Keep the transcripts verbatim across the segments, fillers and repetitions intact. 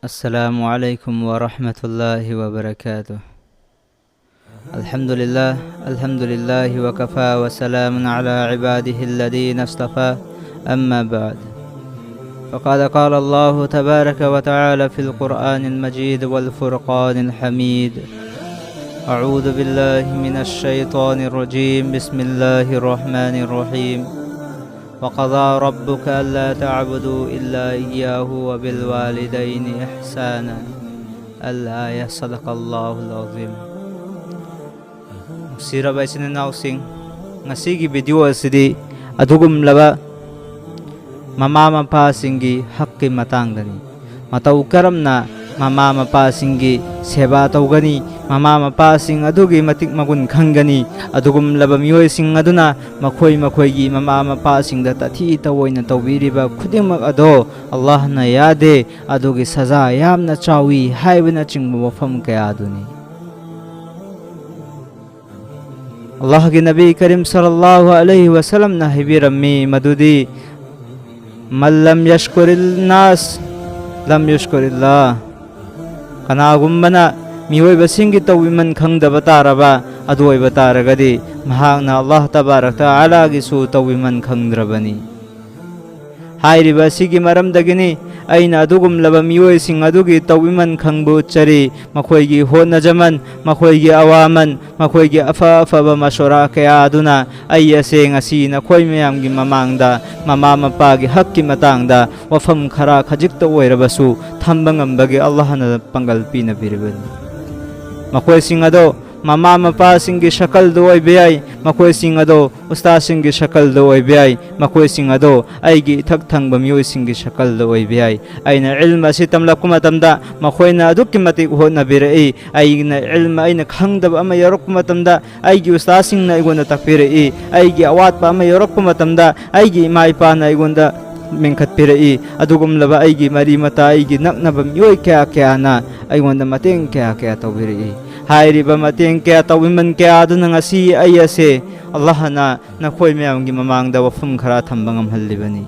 السلام عليكم ورحمة الله وبركاته. الحمد لله، الحمد لله وكفى وسلام على عباده الذين اصطفى، أما بعد. فقد قال الله تبارك وتعالى في القرآن المجيد والفرقان الحميد: أعوذ بالله من الشيطان الرجيم. بسم الله الرحمن الرحيم. وقضى ربك ألا تعبدوا إلا إياه وبالوالدين إحسانا. الآية. صدق الله العظيم. ꯅꯨꯡꯁꯤꯔꯕ ꯏꯆꯤꯟ ꯏꯅꯥꯎꯁꯤꯡ, ꯉꯁꯤꯒꯤ video ꯑꯁꯤꯗꯤ ꯑꯗꯨꯒꯨꯝꯂꯕ ꯃꯃꯥ ꯃꯄꯥꯁꯤꯡꯒꯤ ꯍꯛꯀꯤ ꯃꯇꯥꯡꯗꯅꯤ꯫ ꯃꯇꯧ ꯀꯔꯝꯅ ꯃꯃꯥ ꯃꯄꯥꯁꯤꯡꯒꯤ ꯁꯦꯕꯥ ꯇꯧꯒꯅꯤ, ꯃꯃꯥ ꯃꯄꯥꯁꯤꯡ ꯑꯗꯨꯒꯤ ꯃꯇꯤꯛ ꯃꯒꯨꯟ ꯈꯪꯒꯅꯤ, ꯑꯗꯨꯒꯨꯝꯂꯕ ꯃꯤꯑꯣꯏꯁꯤꯡ ꯑꯗꯨꯅ ꯃꯈꯣꯏ ꯃꯈꯣꯏꯒꯤ ꯃꯃꯥ ꯃꯄꯥꯁꯤꯡꯗ ꯇꯥꯊꯤ ꯇꯧꯑꯣꯏꯅ ꯇꯧꯕꯤꯔꯤꯕ ꯈꯨꯗꯤꯡꯃꯛ ꯑꯗꯣ ꯑꯜꯂꯥꯍꯅ ꯌꯥꯗꯦ, ꯑꯗꯨꯒꯤ ꯁꯖꯥ ꯌꯥꯝꯅ ꯆꯥꯎꯏ ꯍꯥꯏꯕꯅꯆꯤꯡꯕ ꯋꯥꯐꯝ ꯀꯌꯥ ꯑꯗꯨꯅꯤ꯫ ꯑꯜꯂꯥꯍꯒꯤ ꯅꯕꯤ ꯀꯔꯤꯝ ꯁꯜꯂꯜꯂꯥꯍꯨ ꯑꯂꯩꯍꯤ ꯋꯁꯜꯂꯝꯅ ꯍꯥꯏꯕꯤꯔꯝꯃꯤ ꯃꯗꯨꯗꯤ, "ꯃꯜ ꯂꯝ ꯌꯁꯀꯨꯔꯤꯜ ꯅꯥꯁ ꯂꯝ ꯌꯁꯀꯨꯔꯤꯜꯂꯥꯍ"꯫ ꯀꯅꯥꯒꯨꯝꯕꯅ ꯃꯤꯑꯣꯏꯕꯁꯤꯡꯒꯤ ꯇꯧꯕꯤꯃꯟ ꯈꯪꯗꯕ ꯇꯥꯔꯕ, ꯑꯗꯨ ꯑꯣꯏꯕ ꯇꯥꯔꯒꯗꯤ ꯃꯍꯥꯛꯅ ꯑꯜꯂꯥꯍ ꯇꯕꯥꯔꯛ ꯇꯥꯂꯥꯒꯤꯁꯨ ꯇꯧꯕꯤꯃꯟ ꯈꯪꯗ꯭ꯔꯕꯅꯤ꯫ ꯍꯥꯏꯔꯤꯕ ꯑꯁꯤꯒꯤ ꯃꯔꯝꯗꯒꯤꯅꯤ ꯑꯩꯅ ꯑꯗꯨꯒꯨꯝꯂꯕ ꯃꯤꯑꯣꯏꯁꯤꯡ ꯑꯗꯨꯒꯤ ꯇꯧꯕꯤꯃꯟ ꯈꯪꯕ ꯎꯠꯆꯔꯤ, ꯃꯈꯣꯏꯒꯤ ꯍꯣꯠꯅꯖꯃꯟ, ꯃꯈꯣꯏꯒꯤ ꯑꯋꯥꯃꯟ, ꯃꯈꯣꯏꯒꯤ ꯑꯐ ꯑꯐꯕ ꯃꯁꯣꯔꯥ ꯀꯌꯥ ꯑꯗꯨꯅ ꯑꯩ ꯑꯁꯦ ꯉꯁꯤ ꯅꯈꯣꯏ ꯃꯌꯥꯝꯒꯤ ꯃꯃꯥꯡꯗ ꯃꯃꯥ ꯃꯄꯥꯒꯤ ꯍꯛꯀꯤ ꯃꯇꯥꯡꯗ ꯋꯥꯐꯝ ꯈꯔ ꯈꯖꯤꯛꯇ ꯑꯣꯏꯔꯕꯁꯨ ꯊꯝꯕ ꯉꯝꯕꯒꯤ ꯑꯜꯂꯥꯍꯅ ꯄꯥꯡꯒꯜ ꯄꯤꯅꯕꯤꯔꯤꯕꯅꯤ꯫ ꯃꯈꯣꯏꯁꯤꯡ ꯑꯗꯣ ꯃꯃꯥ ꯃꯄꯥꯁꯤꯡꯒꯤ ꯁꯀꯜꯗ ꯑꯣꯏꯕ ꯌꯥꯏ, ꯃꯈꯣꯏꯁꯤꯡ ꯑꯗꯣ ꯎꯁꯇꯥꯗꯁꯤꯡꯒꯤ ꯁꯀꯜꯗ ꯑꯣꯏꯕ ꯌꯥꯏ, ꯃꯈꯣꯏꯁꯤꯡ ꯑꯗꯣ ꯑꯩꯒꯤ ꯏꯊꯛ ꯊꯪꯕ ꯃꯤꯑꯣꯏꯁꯤꯡꯒꯤ ꯁꯀꯜꯗ ꯑꯣꯏꯕ ꯌꯥꯏ꯫ ꯑꯩꯅ ꯏꯜꯝ ꯑꯁꯤ ꯇꯝꯂꯛꯄ ꯃꯇꯝꯗ ꯃꯈꯣꯏꯅ ꯑꯗꯨꯛꯀꯤ ꯃꯇꯤꯛ ꯍꯣꯠꯅꯕꯤꯔꯛꯏ꯫ ꯑꯩꯅ ꯏꯜꯝ, ꯑꯩꯅ ꯈꯪꯗꯕ ꯑꯃ ꯌꯥꯎꯔꯛꯄ ꯃꯇꯝꯗ ꯑꯩꯒꯤ ꯎꯁꯇꯥꯗꯁꯤꯡꯅ ꯑꯩꯉꯣꯟꯗ ꯇꯥꯛꯄꯤꯔꯛꯏ꯫ ꯑꯩꯒꯤ ꯑꯋꯥꯠꯄ ꯑꯃ ꯌꯥꯎꯔꯛꯄ ꯃꯇꯝꯗ ꯑꯩꯒꯤ ꯏꯃꯥ ꯏꯄꯥꯅ ꯑꯩꯉꯣꯟꯗ ꯃꯦꯟꯈꯠꯄꯤꯔꯛꯏ꯫ ꯑꯗꯨꯒꯨꯝꯂꯕ ꯑꯩꯒꯤ ꯃꯔꯤ ꯃꯇꯥ, ꯑꯩꯒꯤ ꯅꯛꯅꯕ ꯃꯤꯑꯣꯏ ꯀꯌꯥ ꯀꯌꯥꯅ ꯑꯩꯉꯣꯟꯗ ꯃꯇꯦꯡ ꯀꯌꯥ ꯀꯌꯥ ꯇꯧꯕꯤꯔꯛꯏ꯫ ꯍꯥꯏꯔꯤꯕ ꯃꯇꯦꯡ ꯀꯌꯥ ꯇꯧꯕꯤꯃꯟ ꯀꯌꯥ ꯑꯗꯨꯅ ꯉꯁꯤ ꯑꯩ ꯑꯁꯦ ꯑꯜꯂꯥꯍꯅ ꯅꯈꯣꯏ ꯃꯌꯥꯝꯒꯤ ꯃꯃꯥꯡꯗ ꯋꯥꯐꯝ ꯈꯔ ꯊꯝꯕ ꯉꯝꯍꯜꯂꯤꯕꯅꯤ꯫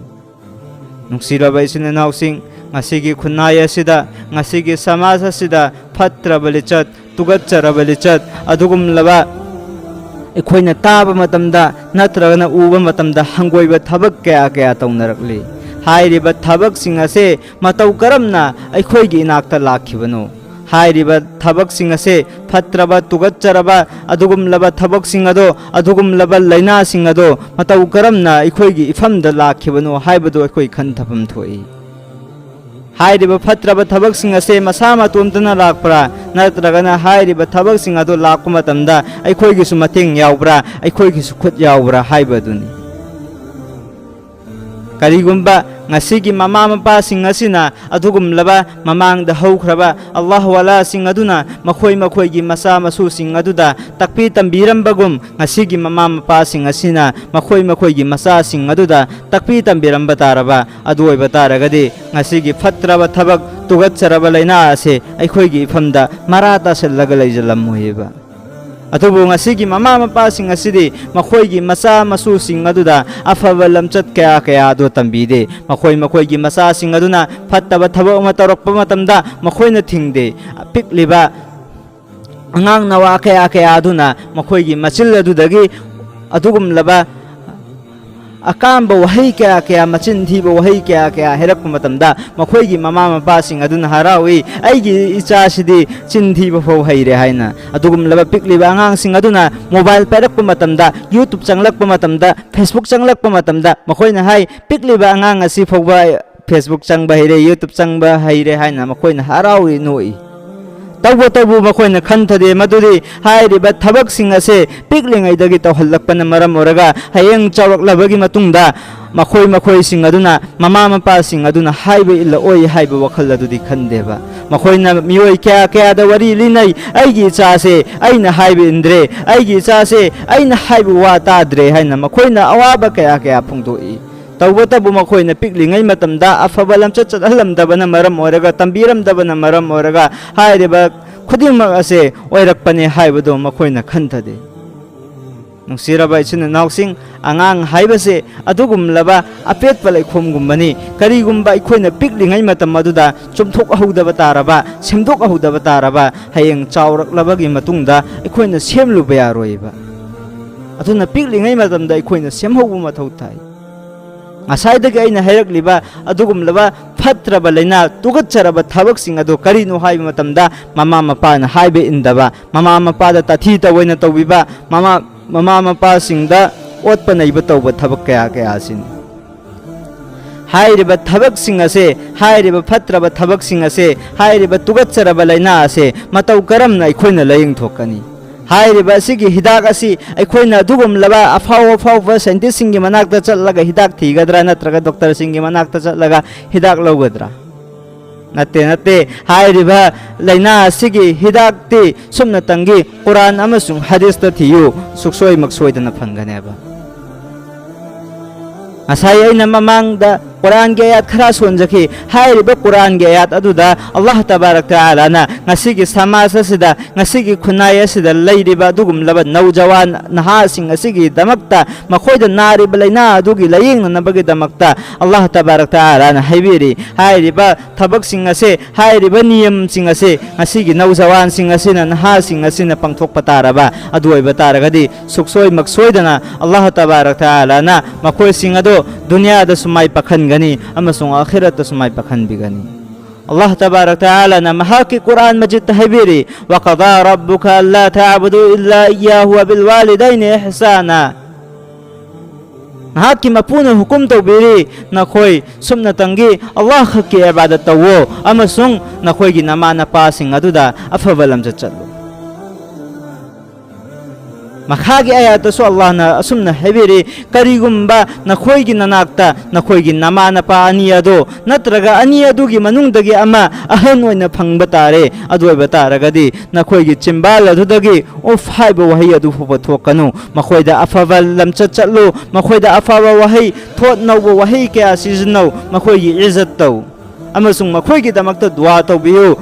ꯅꯨꯡꯁꯤꯔꯕ ꯏꯆꯤꯟ ꯏꯅꯥꯎꯁꯤꯡ, ꯉꯁꯤꯒꯤ ꯈꯨꯟꯅꯥꯏ ꯑꯁꯤꯗ, ꯉꯁꯤꯒꯤ ꯁꯃꯥꯖ ꯑꯁꯤꯗ ꯐꯠꯇ꯭ꯔꯕ ꯂꯤꯆꯠ, ꯇꯨꯒꯠꯆꯔꯕ ꯂꯤꯆꯠ, ꯑꯗꯨꯒꯨꯝꯂꯕ ꯑꯩꯈꯣꯏꯅ ꯇꯥꯕ ꯃꯇꯝꯗ ꯅꯠꯇ꯭ꯔꯒꯅ ꯎꯕ ꯃꯇꯝꯗ ꯍꯪꯒꯣꯏꯕ ꯊꯕꯛ ꯀꯌꯥ ꯀꯌꯥ ꯇꯧꯅꯔꯛꯂꯤ꯫ ꯍꯥꯏꯔꯤꯕ ꯊꯕꯛꯁꯤꯡ ꯑꯁꯦ ꯃꯇꯧ ꯀꯔꯝꯅ ꯑꯩꯈꯣꯏꯒꯤ ꯏꯅꯥꯛꯇ ꯂꯥꯛꯈꯤꯕꯅꯣ? ꯍꯥꯏꯔꯤꯕ ꯊꯕꯛꯁꯤꯡ ꯑꯁꯦ, ꯐꯠꯇ꯭ꯔꯕ, ꯇꯨꯒꯠꯆꯔꯕ ꯑꯗꯨꯒꯨꯝꯂꯕ ꯊꯕꯛꯁꯤꯡ ꯑꯗꯣ, ꯑꯗꯨꯒꯨꯝꯂꯕ ꯂꯥꯏꯅꯥꯁꯤꯡ ꯑꯗꯣ ꯃꯇꯧ ꯀꯔꯝꯅ ꯑꯩꯈꯣꯏꯒꯤ ꯏꯐꯝꯗ ꯂꯥꯛꯈꯤꯕꯅꯣ ꯍꯥꯏꯕꯗꯨ ꯑꯩꯈꯣꯏ ꯈꯟꯊꯐꯝ ꯊꯣꯛꯏ꯫ ꯍꯥꯏꯔꯤꯕ ꯐꯠꯇ꯭ꯔꯕ ꯊꯕꯛꯁꯤꯡ ꯑꯁꯦ ꯃꯁꯥ ꯃꯇꯣꯝꯇꯅ ꯂꯥꯛꯄ꯭ꯔꯥ, ꯅꯠꯇ꯭ꯔꯒꯅ ꯍꯥꯏꯔꯤꯕ ꯊꯕꯛꯁꯤꯡ ꯑꯗꯨ ꯂꯥꯛꯄ ꯃꯇꯝꯗ ꯑꯩꯈꯣꯏꯒꯤꯁꯨ ꯃꯇꯦꯡ ꯌꯥꯎꯕ꯭ꯔꯥ, ꯑꯩꯈꯣꯏꯒꯤꯁꯨ ꯈꯨꯠ ꯌꯥꯎꯕ꯭ꯔꯥ ꯍꯥꯏꯕꯗꯨꯅꯤ꯫ ꯀꯔꯤꯒꯨꯝꯕ ꯉꯁꯤꯒꯤ ꯃꯃꯥ ꯃꯄꯥꯁꯤꯡ ꯑꯁꯤꯅ ꯑꯗꯨꯒꯨꯝꯂꯕ ꯃꯃꯥꯡꯗ ꯍꯧꯈ꯭ꯔꯕ ꯑꯜꯂꯥꯍꯨ ꯋꯥꯂꯥꯁꯤꯡ ꯑꯗꯨꯅ ꯃꯈꯣꯏ ꯃꯈꯣꯏꯒꯤ ꯃꯆꯥ ꯃꯁꯨꯁꯤꯡ ꯑꯗꯨꯗ ꯇꯥꯛꯄꯤ ꯇꯝꯕꯤꯔꯝꯕꯒꯨꯝ, ꯉꯁꯤꯒꯤ ꯃꯃꯥ ꯃꯄꯥꯁꯤꯡ ꯑꯁꯤꯅ ꯃꯈꯣꯏ ꯃꯈꯣꯏꯒꯤ ꯃꯆꯥꯁꯤꯡ ꯑꯗꯨꯗ ꯇꯥꯛꯄꯤ ꯇꯝꯕꯤꯔꯝꯕ ꯇꯥꯔꯕ, ꯑꯗꯨ ꯑꯣꯏꯕ ꯇꯥꯔꯒꯗꯤ ꯉꯁꯤꯒꯤ ꯐꯠꯇ꯭ꯔꯕ ꯊꯕꯛ, ꯇꯨꯒꯠꯆꯔꯕ ꯂꯥꯏꯅꯥ ꯑꯁꯦ ꯑꯩꯈꯣꯏꯒꯤ ꯏꯐꯝꯗ ꯃꯔꯥ ꯇꯥꯁꯤꯜꯂꯒ ꯂꯩꯖꯜꯂꯝꯃꯣꯏꯕ꯫ ꯑꯗꯨꯕꯨ ꯉꯁꯤꯒꯤ ꯃꯃꯥ ꯃꯄꯥꯁꯤꯡ ꯑꯁꯤꯗꯤ ꯃꯈꯣꯏꯒꯤ ꯃꯆꯥ ꯃꯁꯨꯁꯤꯡ ꯑꯗꯨꯗ ꯑꯐꯕ ꯂꯝꯆꯠ ꯀꯌꯥ ꯀꯌꯥ ꯑꯗꯨ ꯇꯝꯕꯤꯗꯦ꯫ ꯃꯈꯣꯏ ꯃꯈꯣꯏꯒꯤ ꯃꯆꯥꯁꯤꯡ ꯑꯗꯨꯅ ꯐꯠꯇꯕ ꯊꯕꯛ ꯑꯃ ꯇꯧꯔꯛꯄ ꯃꯇꯝꯗ ꯃꯈꯣꯏꯅ ꯊꯤꯡꯗꯦ꯫ ꯄꯤꯛꯂꯤꯕ ꯑꯉꯥꯡ ꯅꯋꯥ ꯀꯌꯥ ꯀꯌꯥ ꯑꯗꯨꯅ ꯃꯈꯣꯏꯒꯤ ꯃꯆꯤꯜ ꯑꯗꯨꯗꯒꯤ ꯑꯗꯨꯒꯨꯝꯂꯕ ꯑꯀꯥꯝꯕ ꯋꯥꯍꯩ ꯀꯌꯥ ꯀꯌꯥ, ꯃꯆꯤꯟ ꯊꯤꯕ ꯋꯥꯍꯩ ꯀꯌꯥ ꯀꯌꯥ ꯍꯥꯏꯔꯛꯄ ꯃꯇꯝꯗ, ꯃꯈꯣꯏꯒꯤ ꯃꯃꯥ ꯃꯄꯥꯁꯤꯡ ꯑꯗꯨꯅ ꯍꯔꯥꯎꯏ, "ꯑꯩꯒꯤ ꯏꯆꯥꯁꯤꯗꯤ ꯆꯤꯟ ꯊꯤꯕ ꯐꯥꯎ ꯍꯩꯔꯦ" ꯍꯥꯏꯅ꯫ ꯑꯗꯨꯒꯨꯝꯂꯕ ꯄꯤꯛꯂꯤꯕ ꯑꯉꯥꯡꯁꯤꯡ ꯑꯗꯨꯅ ꯃꯣꯕꯥꯏꯜ ꯄꯥꯏꯔꯛꯄ ꯃꯇꯝꯗ, YouTube ꯆꯪꯂꯛꯄ ꯃꯇꯝꯗ, Facebook ꯆꯪꯂꯛꯄ ꯃꯇꯝꯗ, ꯃꯈꯣꯏꯅ ꯍꯥꯏ, "ꯄꯤꯛꯂꯤꯕ ꯑꯉꯥꯡ ꯑꯁꯤ ꯐꯥꯎꯕ Facebook ꯆꯪꯕ ꯍꯩꯔꯦ, YouTube ꯆꯪꯕ ꯍꯩꯔꯦ" ꯍꯥꯏꯅ ꯃꯈꯣꯏꯅ ꯍꯔꯥꯎꯏ, ꯅꯣꯛꯏ꯫ ꯇꯧꯕꯇꯕꯨ ꯃꯈꯣꯏꯅ ꯈꯟꯊꯗꯦ ꯃꯗꯨꯗꯤ ꯍꯥꯏꯔꯤꯕ ꯊꯕꯛꯁꯤꯡ ꯑꯁꯦ ꯄꯤꯛꯂꯤꯉꯩꯗꯒꯤ ꯇꯧꯍꯜꯂꯛꯄꯅ ꯃꯔꯝ ꯑꯣꯏꯔꯒ, ꯍꯌꯦꯡ ꯆꯥꯎꯔꯛꯂꯕꯒꯤ ꯃꯇꯨꯡꯗ ꯃꯈꯣꯏ ꯃꯈꯣꯏꯁꯤꯡ ꯑꯗꯨꯅ, ꯃꯃꯥ ꯃꯄꯥꯁꯤꯡ ꯑꯗꯨꯅ ꯍꯥꯏꯕ ꯏꯜꯂꯛꯑꯣꯏ ꯍꯥꯏꯕ ꯋꯥꯈꯜ ꯑꯗꯨꯗꯤ ꯈꯟꯗꯦꯕ꯫ ꯃꯈꯣꯏꯅ ꯃꯤꯑꯣꯏ ꯀꯌꯥ ꯀꯌꯥꯗ ꯋꯥꯔꯤ ꯂꯤꯅꯩ, "ꯑꯩꯒꯤ ꯏꯆꯥꯁꯦ ꯑꯩꯅ ꯍꯥꯏꯕ ꯏꯟꯗ꯭ꯔꯦ, ꯑꯩꯒꯤ ꯏꯆꯥꯁꯦ ꯑꯩꯅ ꯍꯥꯏꯕ ꯋꯥ ꯇꯥꯗ꯭ꯔꯦ" ꯍꯥꯏꯅ ꯃꯈꯣꯏꯅ ꯑꯋꯥꯕ ꯀꯌꯥ ꯀꯌꯥ ꯐꯣꯡꯗꯣꯛꯏ꯫ ꯇꯧꯕꯇꯕꯨ ꯃꯈꯣꯏꯅ ꯄꯤꯛꯂꯤꯉꯩ ꯃꯇꯝꯗ ꯑꯐꯕ ꯂꯝꯆꯠ ꯆꯠꯍꯜꯂꯝꯗꯕꯅ ꯃꯔꯝ ꯑꯣꯏꯔꯒ, ꯇꯝꯕꯤꯔꯝꯗꯕꯅ ꯃꯔꯝ ꯑꯣꯏꯔꯒ, ꯍꯥꯏꯔꯤꯕ ꯈꯨꯗꯤꯡꯃꯛ ꯑꯁꯦ ꯑꯣꯏꯔꯛꯄꯅꯦ ꯍꯥꯏꯕꯗꯨ ꯃꯈꯣꯏꯅ ꯈꯟꯊꯗꯦ꯫ ꯅꯨꯡꯁꯤꯔꯕ ꯏꯆꯤꯟ ꯏꯅꯥꯎꯁꯤꯡ, ꯑꯉꯥꯡ ꯍꯥꯏꯕꯁꯦ ꯑꯗꯨꯒꯨꯝꯂꯕ ꯑꯄꯦꯠꯄ ꯂꯩꯈꯣꯝꯒꯨꯝꯕꯅꯤ꯫ ꯀꯔꯤꯒꯨꯝꯕ ꯑꯩꯈꯣꯏꯅ ꯄꯤꯛꯂꯤꯉꯩ ꯃꯇꯝ ꯑꯗꯨꯗ ꯆꯨꯝꯊꯣꯛꯍꯧꯗꯕ ꯇꯥꯔꯕ, ꯁꯦꯝꯗꯣꯛꯍꯧꯗꯕ ꯇꯥꯔꯕ, ꯍꯌꯦꯡ ꯆꯥꯎꯔꯛꯂꯕꯒꯤ ꯃꯇꯨꯡꯗ ꯑꯩꯈꯣꯏꯅ ꯁꯦꯝꯂꯨꯕ ꯌꯥꯔꯣꯏꯕ꯫ ꯑꯗꯨꯅ ꯄꯤꯛꯂꯤꯉꯩ ꯃꯇꯝꯗ ꯑꯩꯈꯣꯏꯅ ꯁꯦꯝꯍꯧꯕ ꯃꯊꯧ ꯇꯥꯏ꯫ ꯉꯁꯥꯏꯗꯒꯤ ꯑꯩꯅ ꯍꯥꯏꯔꯛꯂꯤꯕ ꯑꯗꯨꯒꯨꯝꯂꯕ ꯐꯠꯇ꯭ꯔꯕ ꯂꯥꯏꯅꯥ, ꯇꯨꯀꯠꯆꯔꯕ ꯊꯕꯛꯁꯤꯡ ꯑꯗꯨ ꯀꯔꯤꯅꯣ ꯍꯥꯏꯕ ꯃꯇꯝꯗ, ꯃꯃꯥ ꯃꯄꯥꯅ ꯍꯥꯏꯕ ꯏꯟꯗꯕ, ꯃꯃꯥ ꯃꯄꯥꯗ ꯇꯥꯊꯤ ꯇꯧꯑꯣꯏꯅ ꯇꯧꯕꯤꯕ, ꯃꯃꯥ, ꯃꯃꯥ ꯃꯄꯥꯁꯤꯡꯗ ꯑꯣꯠꯄ ꯅꯩꯕ ꯇꯧꯕ ꯊꯕꯛ ꯀꯌꯥ ꯀꯌꯥ ꯑꯁꯤꯅꯤ꯫ ꯍꯥꯏꯔꯤꯕ ꯊꯕꯛꯁꯤꯡ ꯑꯁꯦ, ꯍꯥꯏꯔꯤꯕ ꯐꯠꯇ꯭ꯔꯕ ꯊꯕꯛꯁꯤꯡ ꯑꯁꯦ, ꯍꯥꯏꯔꯤꯕ ꯇꯨꯀꯠꯆꯔꯕ ꯂꯥꯏꯅꯥ ꯑꯁꯦ ꯃꯇꯧ ꯀꯔꯝꯅ ꯑꯩꯈꯣꯏꯅ ꯂꯥꯌꯦꯡꯊꯣꯛꯀꯅꯤ? ꯍꯥꯏꯔꯤꯕ ꯑꯁꯤꯒꯤ ꯍꯤꯗꯥꯛ ꯑꯁꯤ ꯑꯩꯈꯣꯏꯅ ꯑꯗꯨꯒꯨꯝꯂꯕ ꯑꯐꯥꯎ ꯑꯐꯥꯎꯕ ꯁꯥꯏꯟꯇꯤꯁꯁꯤꯡꯒꯤ ꯃꯅꯥꯛꯇ ꯆꯠꯂꯒ ꯍꯤꯗꯥꯛ ꯊꯤꯒꯗ꯭ꯔꯥ, ꯅꯠꯇ꯭ꯔꯒ ꯗꯣꯛꯇꯔꯁꯤꯡꯒꯤ ꯃꯅꯥꯛꯇ ꯆꯠꯂꯒ ꯍꯤꯗꯥꯛ ꯂꯧꯒꯗ꯭ꯔꯥ? ꯅꯠꯇꯦ, ꯅꯠꯇꯦ꯫ ꯍꯥꯏꯔꯤꯕ ꯂꯥꯏꯅꯥ ꯑꯁꯤꯒꯤ ꯍꯤꯗꯥꯛꯇꯤ ꯁꯨꯞꯅꯇꯪꯒꯤ ꯀꯨꯔꯥꯟ ꯑꯃꯁꯨꯡ ꯍꯗꯤꯁꯇ ꯊꯤꯌꯨ, ꯁꯨꯛꯁꯣꯏ ꯃꯛꯁꯣꯏꯗꯅ ꯐꯪꯒꯅꯦꯕ꯫ ꯉꯁꯥꯏ ꯑꯩꯅ ꯃꯃꯥꯡꯗ ꯀꯨꯔꯥꯟꯒꯤ ꯑꯌꯥꯠ ꯈꯔ ꯁꯣꯟꯖꯈꯤ꯫ ꯍꯥꯏꯔꯤꯕ ꯀꯨꯔꯥꯟꯒꯤ ꯑꯌꯥꯠ ꯑꯗꯨꯗ ꯑꯜꯂꯥꯍ ꯇꯕꯥꯔꯛ ꯇꯥꯂꯥꯅ ꯉꯁꯤꯒꯤ ꯁꯃꯥꯖ ꯑꯁꯤꯗ, ꯉꯁꯤꯒꯤ ꯈꯨꯟꯅꯥꯏ ꯑꯁꯤꯗ ꯂꯩꯔꯤꯕ ꯑꯗꯨꯒꯨꯝꯂꯕ ꯅꯧꯖꯋꯥꯟ ꯅꯍꯥꯁꯤꯡ ꯑꯁꯤꯒꯤꯗꯃꯛꯇ, ꯃꯈꯣꯏꯗ ꯅꯥꯔꯤꯕ ꯂꯥꯏꯅꯥ ꯑꯗꯨꯒꯤ ꯂꯥꯌꯦꯡꯅꯅꯕꯒꯤꯗꯃꯛꯇ ꯑꯜꯂꯥꯍ ꯇꯕꯥꯔꯛ ꯇꯥꯂꯥꯅ ꯍꯥꯏꯕꯤꯔꯤ꯫ ꯍꯥꯏꯔꯤꯕ ꯊꯕꯛꯁꯤꯡ ꯑꯁꯦ, ꯍꯥꯏꯔꯤꯕ ꯅꯤꯌꯝꯁꯤꯡ ꯑꯁꯦ ꯉꯁꯤꯒꯤ ꯅꯧꯖꯋꯥꯟꯁꯤꯡ ꯑꯁꯤꯅ, ꯅꯍꯥꯁꯤꯡ ꯑꯁꯤꯅ ꯄꯥꯡꯊꯣꯛꯄ ꯇꯥꯔꯕ, ꯑꯗꯨ ꯑꯣꯏꯕ ꯇꯥꯔꯒꯗꯤ ꯁꯨꯛꯁꯣꯏ ꯃꯛꯁꯣꯏꯗꯅ ꯑꯜꯂꯥꯍ ꯇꯕꯥꯔꯛ ꯇꯥꯂꯥꯅ ꯃꯈꯣꯏꯁꯤꯡ ꯑꯗꯣ ꯗꯨꯅꯤꯌꯥꯗꯁꯨ ꯃꯥꯏ ꯄꯥꯛꯍꯟꯒꯅꯤ ꯑꯃꯁꯨꯡ ꯑꯥꯈꯤꯔꯠꯇꯁꯨ ꯃꯥꯏ ꯄꯥꯛꯍꯟꯕꯤꯒꯅꯤ꯫ ꯑꯜꯂꯥꯍ ꯇꯕꯥꯔꯛ ꯇꯥꯂꯥꯅ ꯃꯍꯥꯛꯀꯤ ꯀꯨꯔꯥꯟ ꯃꯖꯤꯗꯇ ꯍꯥꯏꯕꯤꯔꯤ, "وقضى ربك ألا تعبدوا إلا إياه وبالوالدين إحسانا"꯫ ꯅꯍꯥꯛꯀꯤ ꯃꯄꯨꯅ ꯍꯨꯀꯨꯝ ꯇꯧꯕꯤꯔꯤ, "ꯅꯈꯣꯏ ꯁꯨꯞꯅꯇꯪꯒꯤ ꯑꯜꯂꯥꯍ ꯈꯛꯀꯤ ꯏꯕꯥꯗꯠ ꯇꯧꯋꯣ ꯑꯃꯁꯨꯡ ꯅꯈꯣꯏꯒꯤ ꯅꯃꯥ ꯅꯄꯥꯁꯤꯡ ꯑꯗꯨꯗ ꯑꯐꯕ ꯂꯝꯆꯠ ꯆꯠꯂꯨ"꯫ ꯃꯈꯥꯒꯤ ꯑꯌꯥꯠꯇꯁꯨ ꯑꯜꯂꯥꯍꯅ ꯑꯁꯨꯝꯅ ꯍꯥꯏꯕꯤꯔꯤ, "ꯀꯔꯤꯒꯨꯝꯕ ꯅꯈꯣꯏꯒꯤ ꯅꯅꯥꯛꯇ ꯅꯈꯣꯏꯒꯤ ꯅꯃꯥ ꯅꯄꯥ ꯑꯅꯤ ꯑꯗꯨ ꯅꯠꯇ꯭ꯔꯒ ꯑꯅꯤ ꯑꯗꯨꯒꯤ ꯃꯅꯨꯡꯗꯒꯤ ꯑꯃ ꯑꯍꯟ ꯑꯣꯏꯅ ꯐꯪꯕ ꯇꯥꯔꯦ, ꯑꯗꯨ ꯑꯣꯏꯕ ꯇꯥꯔꯒꯗꯤ ꯅꯈꯣꯏꯒꯤ ꯆꯤꯝꯕꯥꯜ ꯑꯗꯨꯗꯒꯤ ꯎꯐ ꯍꯥꯏꯕ ꯋꯥꯍꯩ ꯑꯗꯨ ꯐꯥꯎꯕ ꯊꯣꯛꯀꯅꯨ꯫ ꯃꯈꯣꯏꯗ ꯑꯐꯕ ꯂꯝꯆꯠ ꯆꯠꯂꯨ, ꯃꯈꯣꯏꯗ ꯑꯐꯕ ꯋꯥꯍꯩ, ꯊꯣꯠ ꯅꯧꯕ ꯋꯥꯍꯩ ꯀꯌꯥ ꯁꯤꯖꯤꯟꯅꯧ, ꯃꯈꯣꯏꯒꯤ ꯏꯖꯠ ꯇꯧ, ꯑꯃꯁꯨꯡ ꯃꯈꯣꯏꯒꯤꯗꯃꯛꯇ ꯗꯨꯋꯥ ꯇꯧꯕꯤꯌꯨ"꯫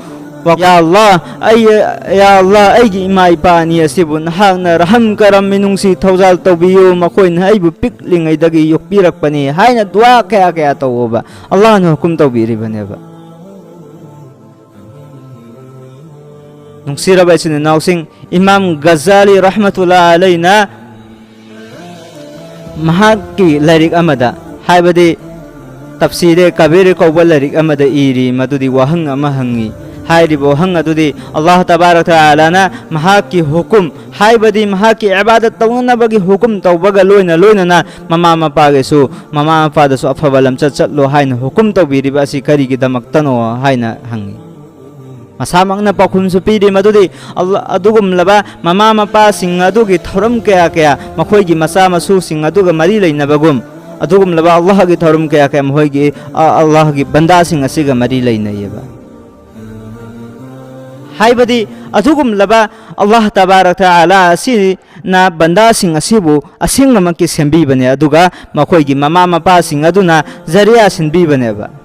"ꯌꯥ ꯑꯜꯂꯥꯍ, ꯑꯩ, ꯌꯥ ꯑꯜꯂꯥꯍ, ꯑꯩꯒꯤ ꯏꯃꯥ ꯏꯄꯥ ꯑꯅꯤ ꯑꯁꯤꯕꯨ ꯅꯍꯥꯛꯅ ꯔꯍꯝ ꯀꯔꯝ ꯃꯤꯅꯨꯡꯁꯤ ꯊꯧꯖꯥꯜ ꯇꯧꯕꯤꯌꯨ, ꯃꯈꯣꯏꯅ ꯑꯩꯕꯨ ꯄꯤꯛꯂꯤꯉꯩꯗꯒꯤ ꯌꯣꯛꯄꯤꯔꯛꯄꯅꯤ" ꯍꯥꯏꯅ ꯗꯨꯋꯥ ꯀꯌꯥ ꯀꯌꯥ ꯇꯧꯑꯣꯕ꯫ ꯑꯜꯂꯥꯍꯅ ꯍꯨꯀꯨꯝ ꯇꯧꯕꯤꯔꯤꯕꯅꯦꯕ꯫ ꯅꯨꯡꯁꯤꯔꯕ ꯏꯆꯤꯟ ꯏꯅꯥꯎꯁꯤꯡ, ꯏꯃꯥꯝ ꯒꯖꯥꯂꯤ ꯔꯍꯃꯇꯨꯜꯂꯥ ꯑꯂꯩꯅ ꯃꯍꯥꯛꯀꯤ ꯂꯥꯏꯔꯤꯛ ꯑꯃꯗ, ꯍꯥꯏꯕꯗꯤ ꯇꯞꯁꯤꯔꯦ ꯀꯕꯤꯔ ꯀꯧꯕ ꯂꯥꯏꯔꯤꯛ ꯑꯃꯗ ꯏꯔꯤ, ꯃꯗꯨꯗꯤ ꯋꯥꯍꯪ ꯑꯃ ꯍꯪꯉꯤ꯫ ꯍꯥꯏꯔꯤꯕ ꯋꯥꯍꯪ ꯑꯗꯨꯗꯤ ꯑꯜꯂꯥꯍ ꯇꯕꯥꯔꯛ ꯇꯥꯂꯥꯅ ꯃꯍꯥꯛꯀꯤ ꯍꯨꯀꯨꯝ, ꯍꯥꯏꯕꯗꯤ ꯃꯍꯥꯛꯀꯤ ꯏꯕꯥꯗꯠ ꯇꯧꯅꯅꯕꯒꯤ ꯍꯨꯀꯨꯝ ꯇꯧꯕꯒ ꯂꯣꯏꯅ ꯂꯣꯏꯅꯅ ꯃꯃꯥ ꯃꯄꯥꯒꯤꯁꯨ, ꯃꯃꯥ ꯃꯄꯥꯗꯁꯨ ꯑꯐꯕ ꯂꯝꯆꯠ ꯆꯠꯂꯣ ꯍꯥꯏꯅ ꯍꯨꯀꯨꯝ ꯇꯧꯕꯤꯔꯤꯕ ꯑꯁꯤ ꯀꯔꯤꯒꯤꯗꯃꯛꯇꯅꯣ ꯍꯥꯏꯅ ꯍꯪꯉꯤ꯫ ꯃꯁꯥꯃꯛꯅ ꯄꯥꯎꯈꯨꯝꯁꯨ ꯄꯤꯔꯤ ꯃꯗꯨꯗꯤ ꯑꯜꯂꯥ-, ꯑꯗꯨꯒꯨꯝꯂꯕ ꯃꯃꯥ ꯃꯄꯥꯁꯤꯡ ꯑꯗꯨꯒꯤ ꯊꯧꯔꯝ ꯀꯌꯥ ꯀꯌꯥ ꯃꯈꯣꯏꯒꯤ ꯃꯆꯥ ꯃꯁꯨꯁꯤꯡ ꯑꯗꯨꯒ ꯃꯔꯤ ꯂꯩꯅꯕꯒꯨꯝ, ꯑꯗꯨꯒꯨꯝꯂꯕ ꯑꯜꯂꯥꯍꯒꯤ ꯊꯧꯔꯝ ꯀꯌꯥ ꯀꯌꯥ ꯃꯈꯣꯏꯒꯤ, ꯑ, ꯑꯜꯂꯥꯍꯒꯤ ꯕꯟꯗꯥꯁꯤꯡ ꯑꯁꯤꯒ ꯃꯔꯤ ꯂꯩꯅꯩꯌꯦꯕ꯫ ꯍꯥꯏꯕꯗꯤ ꯑꯗꯨꯒꯨꯝꯂꯕ ꯑꯜꯂꯥꯍ ꯇꯕꯥꯔꯛ ꯇꯥꯂꯥ ꯑꯁꯤꯅ ꯕꯟꯗꯥꯁꯤꯡ ꯑꯁꯤꯕꯨ ꯑꯁꯦꯡꯕꯃꯛꯀꯤ ꯁꯦꯝꯕꯤꯕꯅꯦ, ꯑꯗꯨꯒ ꯃꯈꯣꯏꯒꯤ ꯃꯃꯥ ꯃꯄꯥꯁꯤꯡ ꯑꯗꯨꯅ ꯖꯔꯤꯌꯥ ꯁꯤꯟꯕꯤꯕꯅꯦꯕ꯫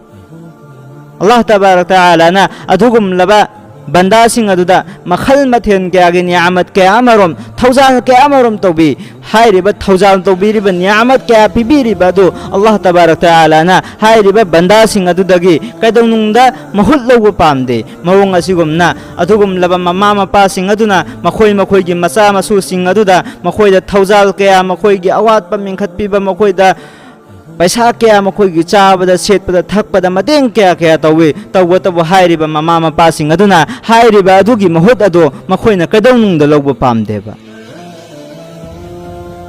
ꯑꯜꯂꯥꯍ ꯇꯕꯥꯔꯛ ꯇꯥꯂꯥꯅ ꯑꯗꯨꯒꯨꯝꯂꯕ ꯕꯟꯗꯥꯁꯤꯡ ꯑꯗꯨꯗ ꯃꯈꯜ ꯃꯊꯦꯜ ꯀꯌꯥꯒꯤ ꯅꯤꯌꯥꯃꯠ ꯀꯌꯥ ꯑꯃꯔꯣꯝ, ꯊꯧꯖꯥꯜ ꯀꯌꯥ ꯑꯃꯔꯣꯝ ꯇꯧꯕꯤ꯫ ꯍꯥꯏꯔꯤꯕ ꯊꯧꯖꯥꯜ ꯇꯧꯕꯤꯔꯤꯕ ꯅꯤꯌꯥꯃꯠ ꯀꯌꯥ ꯄꯤꯕꯤꯔꯤꯕ ꯑꯗꯨ ꯑꯜꯂꯥꯍ ꯇꯕꯥꯔꯛ ꯇꯥꯂꯥꯅ ꯍꯥꯏꯔꯤꯕ ꯕꯟꯗꯥꯁꯤꯡ ꯑꯗꯨꯗꯒꯤ ꯀꯩꯗꯧꯅꯨꯡꯗ ꯃꯍꯨꯠ ꯂꯧꯕ ꯄꯥꯝꯗꯦ꯫ ꯃꯑꯣꯡ ꯑꯁꯤꯒꯨꯝꯅ ꯑꯗꯨꯒꯨꯝꯂꯕ ꯃꯃꯥ ꯃꯄꯥꯁꯤꯡ ꯑꯗꯨꯅ ꯃꯈꯣꯏ ꯃꯈꯣꯏꯒꯤ ꯃꯆꯥ ꯃꯁꯨꯁꯤꯡ ꯑꯗꯨꯗ ꯃꯈꯣꯏꯗ ꯊꯧꯖꯥꯜ ꯀꯌꯥ, ꯃꯈꯣꯏꯒꯤ ꯑꯋꯥꯠꯄ ꯃꯦꯟꯈꯠꯄꯤꯕ, ꯃꯈꯣꯏꯗ ꯄꯩꯁꯥ ꯀꯌꯥ, ꯃꯈꯣꯏꯒꯤ ꯆꯥꯕꯗ, ꯁꯦꯠꯄꯗ, ꯊꯛꯄꯗ ꯃꯇꯦꯡ ꯀꯌꯥ ꯀꯌꯥ ꯇꯧꯏ꯫ ꯇꯧꯕꯇꯕꯨ ꯍꯥꯏꯔꯤꯕ ꯃꯃꯥ ꯃꯄꯥꯁꯤꯡ ꯑꯗꯨꯅ ꯍꯥꯏꯔꯤꯕ ꯑꯗꯨꯒꯤ ꯃꯍꯨꯠ ꯑꯗꯨ ꯃꯈꯣꯏꯅ ꯀꯩꯗꯧꯅꯨꯡꯗ ꯂꯧꯕ ꯄꯥꯝꯗꯦꯕ꯫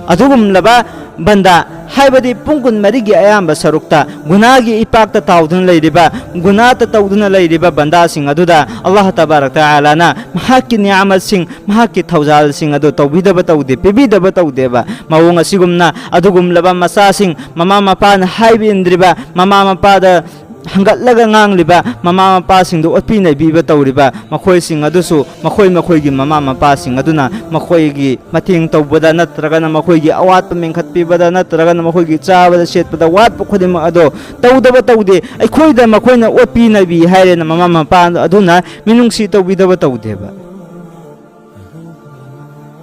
ꯑꯗꯨꯒꯨꯝꯂꯕ ꯕꯟꯗꯥ, ꯍꯥꯏꯕꯗꯤ ꯄꯨꯡ ꯀꯨꯟꯃꯔꯤꯒꯤ ꯑꯌꯥꯝꯕ ꯁꯔꯨꯛꯇ ꯒꯨꯅꯥꯒꯤ ꯏꯄꯥꯛꯇ ꯇꯥꯎꯗꯨꯅ ꯂꯩꯔꯤꯕ, ꯒꯨꯅꯥꯇ ꯇꯧꯗꯨꯅ ꯂꯩꯔꯤꯕ ꯕꯟꯗꯥꯁꯤꯡ ꯑꯗꯨꯗ ꯑꯜꯂꯥꯍ ꯇꯕꯥꯔꯛ ꯇꯥꯂꯥꯅ ꯃꯍꯥꯛꯀꯤ ꯅꯤꯌꯥꯃꯠꯁꯤꯡ, ꯃꯍꯥꯛꯀꯤ ꯊꯧꯖꯥꯜꯁꯤꯡ ꯑꯗꯨ ꯇꯧꯕꯤꯗꯕ ꯇꯧꯗꯦ, ꯄꯤꯕꯤꯗꯕ ꯇꯧꯗꯦꯕ꯫ ꯃꯑꯣꯡ ꯑꯁꯤꯒꯨꯝꯅ ꯑꯗꯨꯒꯨꯝꯂꯕ ꯃꯆꯥꯁꯤꯡ, ꯃꯃꯥ ꯃꯄꯥꯅ ꯍꯥꯏꯕ ꯏꯟꯗ꯭ꯔꯤꯕ, ꯃꯃꯥ ꯃꯄꯥꯗ ꯍꯪꯒꯠꯂꯒ ꯉꯥꯡꯂꯤꯕ ꯃꯃꯥ ꯃꯄꯥꯁꯤꯡꯗ ꯑꯣꯠꯄꯤ ꯅꯩꯕꯤꯕ ꯇꯧꯔꯤꯕ ꯃꯈꯣꯏꯁꯤꯡ ꯑꯗꯨꯁꯨ ꯃꯈꯣꯏ ꯃꯈꯣꯏꯒꯤ ꯃꯃꯥ ꯃꯄꯥꯁꯤꯡ ꯑꯗꯨꯅ ꯃꯈꯣꯏꯒꯤ ꯃꯇꯦꯡ ꯇꯧꯕꯗ ꯅꯠꯇ꯭ꯔꯒꯅ ꯃꯈꯣꯏꯒꯤ ꯑꯋꯥꯠꯄ ꯃꯦꯟꯈꯠꯄꯤꯕꯗ ꯅꯠꯇ꯭ꯔꯒꯅ ꯃꯈꯣꯏꯒꯤ ꯆꯥꯕꯗ ꯁꯦꯠꯄꯗ ꯋꯥꯠꯄ ꯈꯨꯗꯤꯡꯃꯛ ꯑꯗꯣ ꯇꯧꯗꯕ ꯇꯧꯗꯦ꯫ ꯑꯩꯈꯣꯏꯗ ꯃꯈꯣꯏꯅ ꯑꯣꯠꯄꯤ ꯅꯩꯕꯤ ꯍꯥꯏꯔꯦꯅ ꯃꯃꯥ ꯃꯄꯥ ꯑꯗꯨꯅ ꯃꯤꯅꯨꯡꯁꯤ ꯇꯧꯕꯤꯗꯕ ꯇꯧꯗꯦꯕ꯫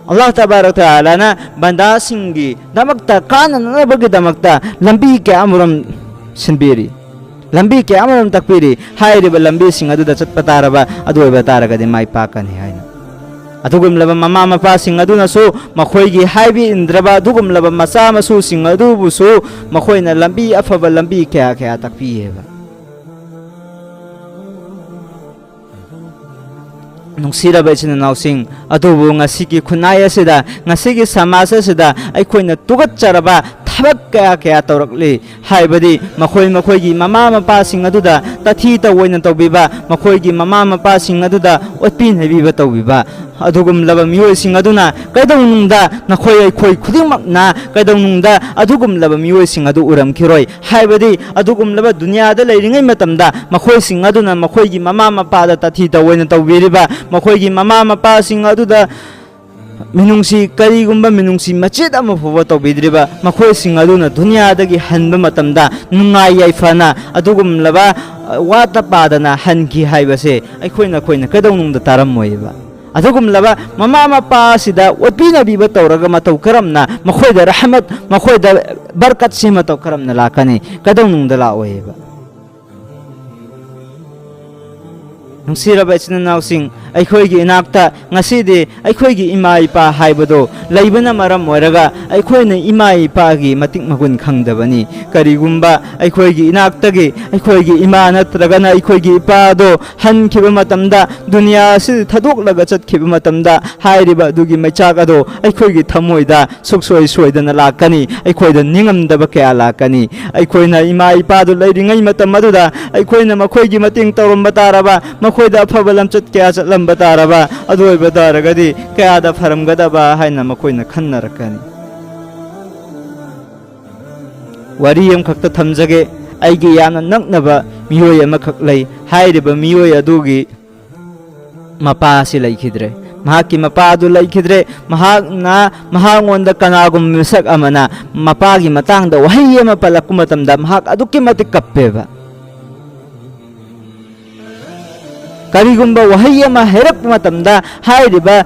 ꯑꯜꯂꯥꯍ ꯇꯕꯥꯔꯛ ꯇꯥꯂꯥꯅ ꯕꯟꯗꯥꯁꯤꯡꯒꯤꯗꯃꯛꯇ ꯀꯥꯟꯅꯅꯕꯒꯤꯗꯃꯛꯇ ꯂꯝꯕꯤ ꯀꯌꯥ ꯑꯃꯔꯣꯝ ꯁꯤꯟꯕꯤꯔꯤ, ꯂꯝꯕꯤ ꯀꯌꯥ ꯑꯃꯔꯣꯝ ꯇꯥꯛꯄꯤꯔꯤ꯫ ꯍꯥꯏꯔꯤꯕ ꯂꯝꯕꯤꯁꯤꯡ ꯑꯗꯨꯗ ꯆꯠꯄ ꯇꯥꯔꯕ, ꯑꯗꯨ ꯑꯣꯏꯕ ꯇꯥꯔꯒꯗꯤ ꯃꯥꯏ ꯄꯥꯛꯀꯅꯤ ꯍꯥꯏꯅ꯫ ꯑꯗꯨꯒꯨꯝꯂꯕ ꯃꯃꯥ ꯃꯄꯥꯁꯤꯡ ꯑꯗꯨꯅꯁꯨ ꯃꯈꯣꯏꯒꯤ ꯍꯥꯏꯕ ꯏꯟꯗ꯭ꯔꯕ ꯑꯗꯨꯒꯨꯝꯂꯕ ꯃꯆꯥ ꯃꯁꯨꯁꯤꯡ ꯑꯗꯨꯕꯨꯁꯨ ꯃꯈꯣꯏꯅ ꯂꯝꯕꯤ, ꯑꯐꯕ ꯂꯝꯕꯤ ꯀꯌꯥ ꯀꯌꯥ ꯇꯥꯛꯄꯤꯌꯦꯕ꯫ ꯅꯨꯡꯁꯤꯔꯕ ꯏꯆꯤꯟ ꯏꯅꯥꯎꯁꯤꯡ, ꯑꯗꯨꯕꯨ ꯉꯁꯤꯒꯤ ꯈꯨꯟꯅꯥꯏ ꯑꯁꯤꯗ, ꯉꯁꯤꯒꯤ ꯁꯃꯥꯖ ꯑꯁꯤꯗ ꯑꯩꯈꯣꯏꯅ ꯇꯨꯀꯠꯆꯔꯕ ꯊꯕꯛ ꯀꯌꯥ ꯀꯌꯥ ꯇꯧꯔꯛꯂꯤ꯫ ꯍꯥꯏꯕꯗꯤ ꯃꯈꯣꯏ ꯃꯈꯣꯏꯒꯤ ꯃꯃꯥ ꯃꯄꯥꯁꯤꯡ ꯑꯗꯨꯗ ꯇꯥꯊꯤ ꯇꯧꯑꯣꯏꯅ ꯇꯧꯕꯤꯕ, ꯃꯈꯣꯏꯒꯤ ꯃꯃꯥ ꯃꯄꯥꯁꯤꯡ ꯑꯗꯨꯗ ꯑꯣꯠꯄꯤ ꯅꯩꯕꯤꯕ ꯇꯧꯕꯤꯕ, ꯑꯗꯨꯒꯨꯝꯂꯕ ꯃꯤꯑꯣꯏꯁꯤꯡ ꯑꯗꯨꯅ ꯀꯩꯗꯧꯅꯨꯡꯗ ꯅꯈꯣꯏ ꯑꯩꯈꯣꯏ ꯈꯨꯗꯤꯡꯃꯛꯅ ꯀꯩꯗꯧꯅꯨꯡꯗ ꯑꯗꯨꯒꯨꯝꯂꯕ ꯃꯤꯑꯣꯏꯁꯤꯡ ꯑꯗꯨ ꯎꯔꯝꯈꯤꯔꯣꯏ꯫ ꯍꯥꯏꯕꯗꯤ ꯑꯗꯨꯒꯨꯝꯂꯕ ꯗꯨꯅꯤꯌꯥꯗ ꯂꯩꯔꯤꯉꯩ ꯃꯇꯝꯗ ꯃꯈꯣꯏꯁꯤꯡ ꯑꯗꯨꯅ ꯃꯈꯣꯏꯒꯤ ꯃꯃꯥ ꯃꯄꯥꯗ ꯇꯥꯊꯤ ꯇꯧꯑꯣꯏꯅ ꯇꯧꯕꯤꯔꯤꯕ, ꯃꯈꯣꯏꯒꯤ ꯃꯃꯥ ꯃꯄꯥꯁꯤꯡ ꯑꯗꯨꯗ ꯃꯤꯅꯨꯡꯁꯤ, ꯀꯔꯤꯒꯨꯝꯕ ꯃꯤꯅꯨꯡꯁꯤ ꯃꯆꯦꯠ ꯑꯃ ꯐꯥꯎꯕ ꯇꯧꯕꯤꯗ꯭ꯔꯤꯕ ꯃꯈꯣꯏꯁꯤꯡ ꯑꯗꯨꯅ ꯗꯨꯅꯤꯌꯥꯗꯒꯤ ꯍꯟꯕ ꯃꯇꯝꯗ ꯅꯨꯡꯉꯥꯏ ꯌꯥꯏꯐꯅ ꯑꯗꯨꯒꯨꯝꯂꯕ, ꯑ, ꯋꯥꯠꯇ ꯄꯥꯗꯅ ꯍꯟꯈꯤ ꯍꯥꯏꯕꯁꯦ ꯑꯩꯈꯣꯏꯅ, ꯑꯩꯈꯣꯏꯅ ꯀꯩꯗꯧꯅꯨꯡꯗ ꯇꯥꯔꯝꯃꯣꯏꯕ꯫ ꯑꯗꯨꯒꯨꯝꯂꯕ ꯃꯃꯥ ꯃꯄꯥ ꯑꯁꯤꯗ ꯑꯣꯠꯄꯤ ꯅꯩꯕꯤꯕ ꯇꯧꯔꯒ ꯃꯇꯧ ꯀꯔꯝꯅ ꯃꯈꯣꯏꯗ ꯔꯍꯃꯠ, ꯃꯈꯣꯏꯗ ꯕꯔꯀꯠꯁꯤ ꯃꯇꯧ ꯀꯔꯝꯅ ꯂꯥꯛꯀꯅꯤ? ꯀꯩꯗꯧꯅꯨꯡꯗ ꯂꯥꯛꯑꯣꯏꯕ꯫ ꯅꯨꯡꯁꯤꯔꯕ ꯏꯆꯤꯟ ꯏꯅꯥꯎꯁꯤꯡ, ꯑꯩꯈꯣꯏꯒꯤ ꯏꯅꯥꯛꯇ ꯉꯁꯤꯗꯤ ꯑꯩꯈꯣꯏꯒꯤ ꯏꯃꯥ ꯏꯄꯥ ꯍꯥꯏꯕꯗꯣ ꯂꯩꯕꯅ ꯃꯔꯝ ꯑꯣꯏꯔꯒ ꯑꯩꯈꯣꯏꯅ ꯏꯃꯥ ꯏꯄꯥꯒꯤ ꯃꯇꯤꯛ ꯃꯒꯨꯟ ꯈꯪꯗꯕꯅꯤ꯫ ꯀꯔꯤꯒꯨꯝꯕ ꯑꯩꯈꯣꯏꯒꯤ ꯏꯅꯥꯛꯇꯒꯤ ꯑꯩꯈꯣꯏꯒꯤ ꯏꯃꯥ ꯅꯠꯇ꯭ꯔꯒꯅ ꯑꯩꯈꯣꯏꯒꯤ ꯏꯄꯥꯗꯣ ꯍꯟꯈꯤꯕ ꯃꯇꯝꯗ, ꯗꯨꯅꯤꯌꯥ ꯑꯁꯤ ꯊꯥꯗꯣꯛꯂꯒ ꯆꯠꯈꯤꯕ ꯃꯇꯝꯗ, ꯍꯥꯏꯔꯤꯕ ꯑꯗꯨꯒꯤ ꯃꯩꯆꯥꯛ ꯑꯗꯣ ꯑꯩꯈꯣꯏꯒꯤ ꯊꯃꯣꯏꯗ ꯁꯨꯛꯁꯣꯏ ꯁꯣꯏꯗꯅ ꯂꯥꯛꯀꯅꯤ꯫ ꯑꯩꯈꯣꯏꯗ ꯅꯤꯡꯉꯝꯗꯕ ꯀꯌꯥ ꯂꯥꯛꯀꯅꯤ꯫ ꯑꯩꯈꯣꯏꯅ ꯏꯃꯥ ꯏꯄꯥꯗꯨ ꯂꯩꯔꯤꯉꯩ ꯃꯇꯝ ꯑꯗꯨꯗ ꯑꯩꯈꯣꯏꯅ ꯃꯈꯣꯏꯒꯤ ꯃꯇꯦꯡ ꯇꯧꯔꯝꯕ ꯇꯥꯔꯕ, ꯃꯈꯣꯏꯗ ꯑꯐꯕ ꯂꯝꯆꯠ ꯀꯌꯥ ꯆꯠꯂꯝꯕ ꯇꯥꯔꯕ, ꯑꯗꯨ ꯑꯣꯏꯕ ꯇꯥꯔꯒꯗꯤ ꯀꯌꯥꯗ ꯐꯔꯝꯒꯗꯕ ꯍꯥꯏꯅ ꯃꯈꯣꯏꯅ ꯈꯟꯅꯔꯛꯀꯅꯤ꯫ ꯋꯥꯔꯤ ꯑꯃꯈꯛꯇ ꯊꯝꯖꯒꯦ꯫ ꯑꯩꯒꯤ ꯌꯥꯝꯅ ꯅꯛꯅꯕ ꯃꯤꯑꯣꯏ ꯑꯃꯈꯛ ꯂꯩ꯫ ꯍꯥꯏꯔꯤꯕ ꯃꯤꯑꯣꯏ ꯑꯗꯨꯒꯤ ꯃꯄꯥ ꯑꯁꯤ ꯂꯩꯈꯤꯗ꯭ꯔꯦ꯫ ꯃꯍꯥꯛꯀꯤ ꯃꯄꯥ ꯑꯗꯨ ꯂꯩꯈꯤꯗ꯭ꯔꯦ꯫ ꯃꯍꯥꯛꯅ ꯃꯍꯥꯛꯉꯣꯟꯗ ꯀꯅꯥꯒꯨꯝꯕ ꯃꯤꯁꯛ ꯑꯃꯅ ꯃꯄꯥꯒꯤ ꯃꯇꯥꯡꯗ ꯋꯥꯍꯩ ꯑꯃ ꯄꯜꯂꯛꯄ ꯃꯇꯝꯗ ꯃꯍꯥꯛ ꯑꯗꯨꯛꯀꯤ ꯃꯇꯤꯛ ꯀꯞꯄꯦꯕ꯫ ꯀꯔꯤꯒꯨꯝꯕ ꯋꯥꯍꯩ ꯑꯃ ꯍꯥꯏꯔꯛꯄ ꯃꯇꯝꯗ ꯍꯥꯏꯔꯤꯕ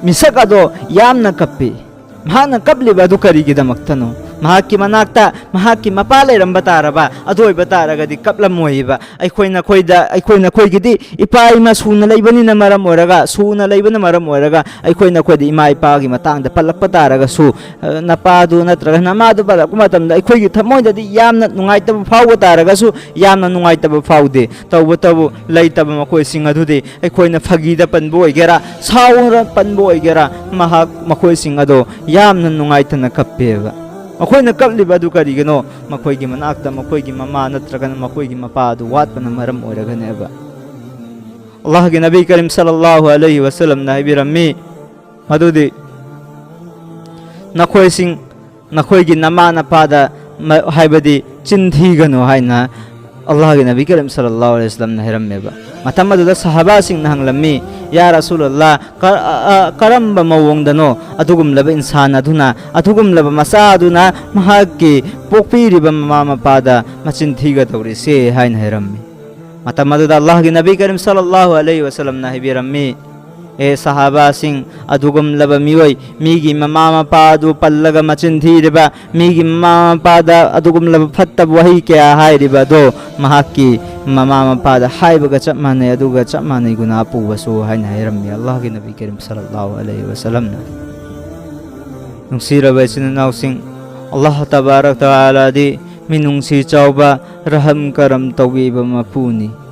ꯃꯤꯁꯛ ꯑꯗꯣ ꯌꯥꯝꯅ ꯀꯞꯄꯤ꯫ ꯃꯍꯥꯛꯅ ꯀꯞꯂꯤꯕ ꯑꯗꯨ ꯀꯔꯤꯒꯤꯗꯃꯛꯇꯅꯣ? ꯃꯍꯥꯛꯀꯤ ꯃꯅꯥꯛꯇ ꯃꯍꯥꯛꯀꯤ ꯃꯄꯥ ꯂꯩꯔꯝꯕ ꯇꯥꯔꯕ, ꯑꯗꯨ ꯑꯣꯏꯕ ꯇꯥꯔꯒꯗꯤ ꯀꯞꯂꯝꯃꯣꯏꯕ꯫ ꯑꯩꯈꯣꯏ ꯅꯈꯣꯏꯗ, ꯑꯩꯈꯣꯏ ꯅꯈꯣꯏꯒꯤꯗꯤ ꯏꯄꯥ ꯏꯃꯥ ꯁꯨꯅ ꯂꯩꯕꯅꯤꯅ ꯃꯔꯝ ꯑꯣꯏꯔꯒ, ꯁꯨꯅ ꯂꯩꯕꯅ ꯃꯔꯝ ꯑꯣꯏꯔꯒ, ꯑꯩꯈꯣꯏ ꯅꯈꯣꯏꯗ ꯏꯃꯥ ꯏꯄꯥꯒꯤ ꯃꯇꯥꯡꯗ ꯄꯜꯂꯛꯄ ꯇꯥꯔꯒꯁꯨ, ꯑ, ꯅꯄꯥꯗꯨ ꯅꯠꯇ꯭ꯔꯒ ꯅꯃꯥꯗꯨ ꯄꯜꯂꯛꯄ ꯃꯇꯝꯗ ꯑꯩꯈꯣꯏꯒꯤ ꯊꯃꯣꯏꯗꯗꯤ ꯌꯥꯝꯅ ꯅꯨꯡꯉꯥꯏꯇꯕ ꯐꯥꯎꯕ ꯇꯥꯔꯒꯁꯨ, ꯌꯥꯝꯅ ꯅꯨꯡꯉꯥꯏꯇꯕ ꯐꯥꯎꯗꯦ꯫ ꯇꯧꯕꯇꯕꯨ ꯂꯩꯇꯕ ꯃꯈꯣꯏꯁꯤꯡ ꯑꯗꯨꯗꯤ ꯑꯩꯈꯣꯏꯅ ꯐꯥꯒꯤꯗ ꯄꯟꯕ ꯑꯣꯏꯒꯦꯔꯥ, ꯁꯥꯎꯔ ꯄꯟꯕ ꯑꯣꯏꯒꯦꯔꯥ, ꯃꯍꯥꯛ, ꯃꯈꯣꯏꯁꯤꯡ ꯑꯗꯣ ꯌꯥꯝꯅ ꯅꯨꯡꯉꯥꯏꯇꯅ ꯀꯞꯄꯦꯕ꯫ ꯃꯈꯣꯏꯅ ꯀꯞꯂꯤꯕ ꯑꯗꯨ ꯀꯔꯤꯒꯤꯅꯣ? ꯃꯈꯣꯏꯒꯤ ꯃꯅꯥꯛꯇ ꯃꯈꯣꯏꯒꯤ ꯃꯃꯥ ꯅꯠꯇ꯭ꯔꯒꯅ ꯃꯈꯣꯏꯒꯤ ꯃꯄꯥ ꯑꯗꯨ ꯋꯥꯠꯄꯅ ꯃꯔꯝ ꯑꯣꯏꯔꯒꯅꯦꯕ꯫ ꯑꯜꯂꯥꯍꯒꯤ ꯅꯕꯤ ꯀꯔꯤꯝ ꯁꯜꯂꯜꯂꯥꯍꯨ ꯑꯂꯩꯍꯤ ꯋꯁꯜꯂꯝꯅ ꯍꯥꯏꯕꯤꯔꯝꯃꯤ, ꯃꯗꯨꯗꯤ ꯅꯈꯣꯏꯁꯤꯡ, ꯅꯈꯣꯏꯒꯤ ꯅꯃꯥ ꯅꯄꯥꯗ ꯃ-, ꯍꯥꯏꯕꯗꯤ ꯆꯤꯟ ꯊꯤꯒꯅꯨ ꯍꯥꯏꯅ ꯑꯜꯂꯥꯍꯒꯤ ꯅꯕꯤ ꯀꯔꯤꯝ ꯁꯜꯂꯜꯂꯥꯍꯨ ꯑꯂꯩꯍꯤ ꯋꯁꯜꯂꯝꯅ ꯍꯥꯏꯔꯝꯃꯦꯕ꯫ ꯃꯇꯝ ꯑꯗꯨꯗ ꯁꯍꯥꯕꯥꯁꯤꯡꯅ ꯍꯪꯂꯝꯃꯤ, "ꯌꯥ ꯔꯁꯨꯂꯜꯂꯥꯍ, ꯀ-, ꯑ, ꯑ, ꯀꯔꯝꯕ ꯃꯑꯣꯡꯗꯅꯣ ꯑꯗꯨꯒꯨꯝꯂꯕ ꯏꯟꯁꯥꯟ ꯑꯗꯨꯅ, ꯑꯗꯨꯒꯨꯝꯂꯕ ꯃꯆꯥ ꯑꯗꯨꯅ ꯃꯍꯥꯛꯀꯤ ꯄꯣꯛꯄꯤꯔꯤꯕ ꯃꯃꯥ ꯃꯄꯥꯗ ꯃꯆꯤꯟ ꯊꯤꯒꯗꯧꯔꯤꯁꯦ?" ꯍꯥꯏꯅ ꯍꯥꯏꯔꯝꯃꯤ꯫ ꯃꯇꯝ ꯑꯗꯨꯗ ꯑꯜꯂꯥꯍꯒꯤ ꯅꯕꯤ ꯀꯔꯤꯝ ꯁꯜꯂꯜꯂꯥꯍꯨ ꯑꯂꯩꯍꯤ ꯋꯁꯜꯂꯝꯅ ꯍꯥꯏꯕꯤꯔꯝꯃꯤ, ꯑꯦ ꯁꯍꯥꯕꯥꯁꯤꯡ, ꯑꯗꯨꯒꯨꯝꯂꯕ ꯃꯤꯑꯣꯏ, ꯃꯤꯒꯤ ꯃꯃꯥ ꯃꯄꯥ ꯑꯗꯨ ꯄꯜꯂꯒ ꯃꯆꯤꯟ ꯊꯤꯔꯤꯕ, ꯃꯤꯒꯤ ꯃꯃꯥ ꯃꯄꯥꯗ ꯑꯗꯨꯒꯨꯝꯂꯕ ꯐꯠꯇꯕ ꯋꯥꯍꯩ ꯀꯌꯥ ꯍꯥꯏꯔꯤꯕ ꯑꯗꯣ ꯃꯍꯥꯛꯀꯤ ꯃꯃꯥ ꯃꯄꯥꯗ ꯍꯥꯏꯕꯒ ꯆꯞ ꯃꯥꯟꯅꯩ, ꯑꯗꯨꯒ ꯆꯞ ꯃꯥꯟꯅꯩ ꯒꯨꯅꯥ ꯄꯨꯕꯁꯨ ꯍꯥꯏꯅ ꯍꯥꯏꯔꯝꯃꯤ ꯑꯜꯂꯥꯍꯒꯤ ꯅꯕꯤ ꯀꯔꯤꯝ ꯁꯜꯂꯜꯂꯥꯍꯨ ꯑꯂꯩꯍꯤ ꯋꯁꯜꯂꯝꯅ꯫ ꯅꯨꯡꯁꯤꯔꯕ ꯏꯆꯤꯟ ꯏꯅꯥꯎꯁꯤꯡ, ꯑꯜꯂꯥꯍ ꯇꯕꯥꯔꯛ ꯇꯥꯂꯥꯗꯤ ꯃꯤꯅꯨꯡꯁꯤ ꯆꯥꯎꯕ, ꯔꯍꯝ ꯀꯔꯝ ꯇꯧꯕꯤꯕ ꯃꯄꯨꯅꯤ꯫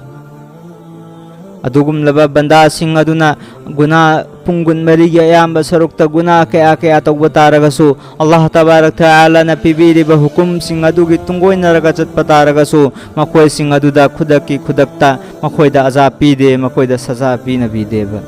ꯑꯗꯨꯒꯨꯝꯂꯕ ꯕꯟꯗꯥꯁꯤꯡ ꯑꯗꯨꯅ ꯒꯨꯅꯥ, ꯄꯨꯡ ꯀꯨꯟꯃꯔꯤꯒꯤ ꯑꯌꯥꯝꯕ ꯁꯔꯨꯛꯇ ꯒꯨꯅꯥ ꯀꯌꯥ ꯀꯌꯥ ꯇꯧꯕ ꯇꯥꯔꯒꯁꯨ, ꯑꯜꯂꯥꯍ ꯇꯕꯥꯔꯛ ꯇꯥꯂꯥꯅ ꯄꯤꯕꯤꯔꯤꯕ ꯍꯨꯀꯨꯝꯁꯤꯡ ꯑꯗꯨꯒꯤ ꯇꯨꯡꯒꯣꯏꯅꯔꯒ ꯆꯠꯄ ꯇꯥꯔꯒꯁꯨ, ꯃꯈꯣꯏꯁꯤꯡ ꯑꯗꯨꯗ ꯈꯨꯗꯛꯀꯤ ꯈꯨꯗꯛꯇ ꯃꯈꯣꯏꯗ ꯑꯖꯥ ꯄꯤꯗꯦ, ꯃꯈꯣꯏꯗ ꯁꯖꯥ ꯄꯤꯅꯕꯤꯗꯦꯕ꯫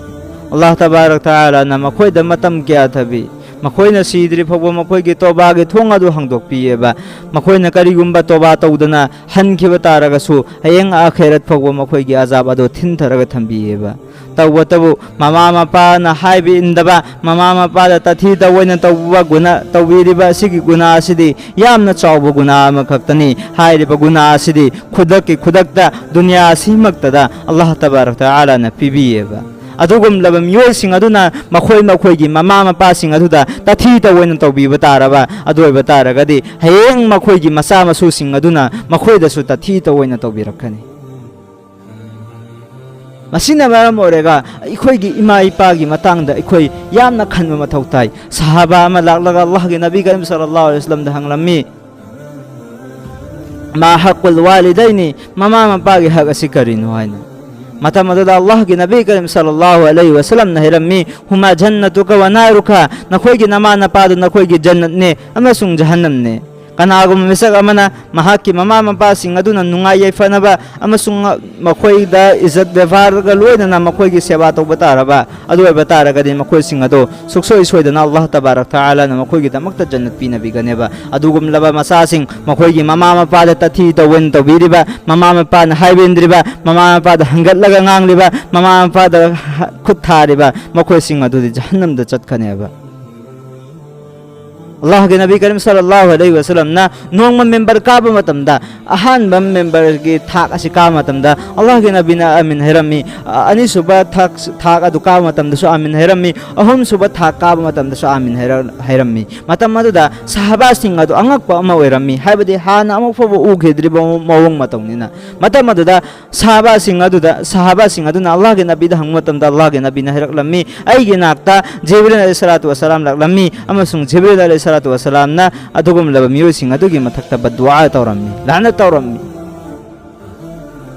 ꯑꯜꯂꯥꯍ ꯇꯕꯥꯔꯛ ꯇꯥꯂꯥꯅ ꯃꯈꯣꯏꯗ ꯃꯇꯝ ꯀꯌꯥ ꯊꯕꯤ, ꯃꯈꯣꯏꯅ ꯁꯤꯗ꯭ꯔꯤ ꯐꯥꯎꯕ ꯃꯈꯣꯏꯒꯤ ꯇꯣꯕꯥꯒꯤ ꯊꯣꯡ ꯑꯗꯨ ꯍꯥꯡꯗꯣꯛꯄꯤꯌꯦꯕ꯫ ꯃꯈꯣꯏꯅ ꯀꯔꯤꯒꯨꯝꯕ ꯇꯣꯕꯥ ꯇꯧꯗꯅ ꯍꯟꯈꯤꯕ ꯇꯥꯔꯒꯁꯨ, ꯍꯌꯦꯡ ꯑꯥꯈꯦꯔꯠ ꯐꯥꯎꯕ ꯃꯈꯣꯏꯒꯤ ꯑꯖꯥꯕ ꯑꯗꯨ ꯊꯤꯟꯊꯔꯒ ꯊꯝꯕꯤꯌꯦꯕ꯫ ꯇꯧꯕꯇꯕꯨ, ꯃꯃꯥ ꯃꯄꯥꯅ ꯍꯥꯏꯕ ꯏꯟꯗꯕ, ꯃꯃꯥ ꯃꯄꯥꯗ ꯇꯥꯊꯤ ꯇꯧꯑꯣꯏꯅ ꯇꯧꯕ ꯒꯨꯅꯥ, ꯇꯧꯕꯤꯔꯤꯕ ꯑꯁꯤꯒꯤ ꯒꯨꯅꯥ ꯑꯁꯤꯗꯤ ꯌꯥꯝꯅ ꯆꯥꯎꯕ ꯒꯨꯅꯥ ꯑꯃꯈꯛꯇꯅꯤ꯫ ꯍꯥꯏꯔꯤꯕ ꯒꯨꯅꯥ ꯑꯁꯤꯗꯤ ꯈꯨꯗꯛꯀꯤ ꯈꯨꯗꯛꯇ ꯗꯨꯅꯤꯌꯥ ꯑꯁꯤꯃꯛꯇꯗ ꯑꯜꯂꯥꯍ ꯇꯕꯥꯔꯛ ꯇꯥꯂꯥꯅ ꯄꯤꯕꯤꯌꯦꯕ꯫ ꯑꯗꯨꯒꯨꯝꯂꯕ ꯃꯤꯑꯣꯏꯁꯤꯡ ꯑꯗꯨꯅ ꯃꯈꯣꯏ ꯃꯈꯣꯏꯒꯤ ꯃꯃꯥ ꯃꯄꯥꯁꯤꯡ ꯑꯗꯨꯗ ꯇꯥꯊꯤ ꯇꯧꯑꯣꯏꯅ ꯇꯧꯕꯤꯕ ꯇꯥꯔꯕ, ꯑꯗꯨ ꯑꯣꯏꯕ ꯇꯥꯔꯒꯗꯤ ꯍꯌꯦꯡ ꯃꯈꯣꯏꯒꯤ ꯃꯆꯥ ꯃꯁꯨꯁꯤꯡ ꯑꯗꯨꯅ ꯃꯈꯣꯏꯗꯁꯨ ꯇꯥꯊꯤ ꯇꯧꯑꯣꯏꯅ ꯇꯧꯕꯤꯔꯛꯀꯅꯤ꯫ ꯃꯁꯤꯅ ꯃꯔꯝ ꯑꯣꯏꯔꯒ ꯑꯩꯈꯣꯏꯒꯤ ꯏꯃꯥ ꯏꯄꯥꯒꯤ ꯃꯇꯥꯡꯗ ꯑꯩꯈꯣꯏ ꯌꯥꯝꯅ ꯈꯟꯕ ꯃꯊꯧ ꯇꯥꯏ꯫ ꯁꯍꯥꯕꯥ ꯑꯃ ꯂꯥꯛꯂꯒ ꯑꯜꯂꯥꯍꯒꯤ ꯅꯕꯤ ꯀꯔꯤꯝ ꯁꯜꯂꯜꯂꯥꯍꯨ ꯑꯂꯩꯍꯤ ꯋꯥꯁꯂꯝꯗ ꯍꯪꯂꯝꯃꯤ, "ꯃꯥ ꯍꯛꯀꯨꯜ ꯋꯥꯂꯤꯗꯩꯅꯤ, ꯃꯃꯥ ꯃꯄꯥꯒꯤ ꯍꯛ ꯑꯁꯤ ꯀꯔꯤꯅꯣ?" ꯍꯥꯏꯅ꯫ ꯃꯇꯝ ꯑꯗꯨꯗ ꯑꯜꯂꯥꯍꯒꯤ ꯅꯕꯤ ꯀꯔꯤꯝ ꯁꯜꯂꯜꯂꯥꯍꯨ ꯑꯂꯩꯍꯤ ꯋꯥꯁꯂꯝꯅ ꯍꯥꯏꯔꯝꯃꯤ, "ꯍꯨꯃꯥ ꯖꯟꯅꯇꯨꯀ ꯋ ꯅꯥꯔꯨꯀ, ꯅꯈꯣꯏꯒꯤ ꯅꯃꯥ ꯅꯄꯥꯗꯨ ꯅꯈꯣꯏꯒꯤ ꯖꯟꯅꯠꯅꯦ ꯑꯃꯁꯨꯡ ꯖꯍꯟꯅꯝꯅꯦ"꯫ ꯀꯅꯥꯒꯨꯝꯕ ꯃꯤꯁꯛ ꯑꯃꯅ ꯃꯍꯥꯛꯀꯤ ꯃꯃꯥ ꯃꯄꯥꯁꯤꯡ ꯑꯗꯨꯅ ꯅꯨꯡꯉꯥꯏ ꯌꯥꯏꯐꯅꯕ ꯑꯃꯁꯨꯡ ꯃꯈꯣꯏꯗ ꯏꯖꯠ ꯕꯦꯕꯥꯔꯒ ꯂꯣꯏꯅꯅ ꯃꯈꯣꯏꯒꯤ ꯁꯦꯕꯥ ꯇꯧꯕ ꯇꯥꯔꯕ, ꯑꯗꯨ ꯑꯣꯏꯕ ꯇꯥꯔꯒꯗꯤ ꯃꯈꯣꯏꯁꯤꯡ ꯑꯗꯨ ꯁꯨꯛꯁꯣꯏ ꯁꯣꯏꯗꯅ ꯑꯜꯂꯥꯍ ꯇꯕꯥꯔꯛ ꯇꯥꯂꯥꯅ ꯃꯈꯣꯏꯒꯤꯗꯃꯛꯇ ꯖꯟꯅꯠ ꯄꯤꯅꯕꯤꯒꯅꯦꯕ꯫ ꯑꯗꯨꯒꯨꯝꯂꯕ ꯃꯆꯥꯁꯤꯡ, ꯃꯈꯣꯏꯒꯤ ꯃꯃꯥ ꯃꯄꯥꯗ ꯇꯥꯊꯤ ꯇꯧꯑꯣꯏꯅ ꯇꯧꯕꯤꯔꯤꯕ, ꯃꯃꯥ ꯃꯄꯥꯅ ꯍꯥꯏꯕ ꯏꯟꯗ꯭ꯔꯤꯕ, ꯃꯃꯥ ꯃꯄꯥꯗ ꯍꯪꯒꯠꯂꯒ ꯉꯥꯡꯂꯤꯕ, ꯃꯃꯥ ꯃꯄꯥꯗ ꯈꯨꯠ ꯊꯥꯔꯤꯕ, ꯃꯈꯣꯏꯁꯤꯡ ꯑꯗꯨꯗꯤ ꯖꯍꯟꯅꯝꯗ ꯆꯠꯀꯅꯦꯕ꯫ ꯑꯜꯂꯥꯍꯒꯤ ꯅꯕꯤ ꯀꯔꯤꯝ ꯁꯜꯂꯜꯂꯥꯍꯨ ꯑꯂꯩꯍꯤ ꯋꯥꯁꯂꯝꯅ ꯅꯣꯡꯃ ꯃꯤꯝꯕꯔ ꯀꯥꯕ ꯃꯇꯝꯗ, ꯑꯍꯥꯟꯕ ꯃꯤꯝꯕꯔꯒꯤ ꯊꯥꯛ ꯑꯁꯤ ꯀꯥꯕ ꯃꯇꯝꯗ, ꯑꯜꯂꯥꯍꯒꯤ ꯅꯕꯤꯅ ꯑꯃꯤꯟ ꯍꯥꯏꯔꯝꯃꯤ꯫ ꯑ-, ꯑꯅꯤꯁꯨꯕ ꯊꯥꯛ, ꯊꯥꯛ ꯑꯗꯨ ꯀꯥꯕ ꯃꯇꯝꯗꯁꯨ ꯑꯃꯤꯟ ꯍꯥꯏꯔꯝꯃꯤ꯫ ꯑꯍꯨꯝꯁꯨꯕ ꯊꯥꯛ ꯀꯥꯕ ꯃꯇꯝꯗꯁꯨ ꯑꯃꯤꯟ ꯍꯥꯏꯔ-, ꯍꯥꯏꯔꯝꯃꯤ꯫ ꯃꯇꯝ ꯑꯗꯨꯗ ꯁꯍꯥꯕꯥꯁꯤꯡ ꯑꯗꯨ ꯑꯉꯛꯄ ꯑꯃ ꯑꯣꯏꯔꯝꯃꯤ, ꯍꯥꯏꯕꯗꯤ ꯍꯥꯟꯅ ꯑꯃꯨꯛ ꯐꯥꯎꯕ ꯎꯈꯤꯗ꯭ꯔꯤꯕ ꯃꯑꯣꯡ ꯃꯇꯧꯅꯤꯅ꯫ ꯃꯇꯝ ꯑꯗꯨꯗ ꯁꯍꯥꯕꯥꯁꯤꯡ ꯑꯗꯨꯗ, ꯁꯍꯥꯕꯥꯁꯤꯡ ꯑꯗꯨꯅ ꯑꯜꯂꯥꯍꯒꯤ ꯅꯕꯤꯗ ꯍꯪꯕ ꯃꯇꯝꯗ, ꯑꯜꯂꯥꯍꯒꯤ ꯅꯕꯤꯅ ꯍꯥꯏꯔꯛꯂꯝꯃꯤ, "ꯑꯩꯒꯤ ꯅꯥꯛꯇ ꯖꯤꯕ꯭ꯔꯤꯜ ꯑꯂꯩꯍꯤ ꯁꯂꯥꯇꯨ ꯋꯁꯁꯂꯥꯝ ꯂꯥꯛꯂꯝꯃꯤ, ꯑꯃꯁꯨꯡ ꯖꯤꯕ꯭ꯔꯤꯜ ꯑꯂꯩꯍꯤ ꯁꯂꯥꯇꯨ ꯋꯁꯁꯂꯥꯝꯅ ꯑꯗꯨꯒꯨꯝꯂꯕ ꯃꯤꯑꯣꯏꯁꯤꯡ ꯑꯗꯨꯒꯤ ꯃꯊꯛꯇ ꯕꯗꯗꯨꯑꯥ ꯇꯧꯔꯝꯃꯤ, ꯂꯥꯅꯠ ꯇꯧꯔꯝꯃꯤ"꯫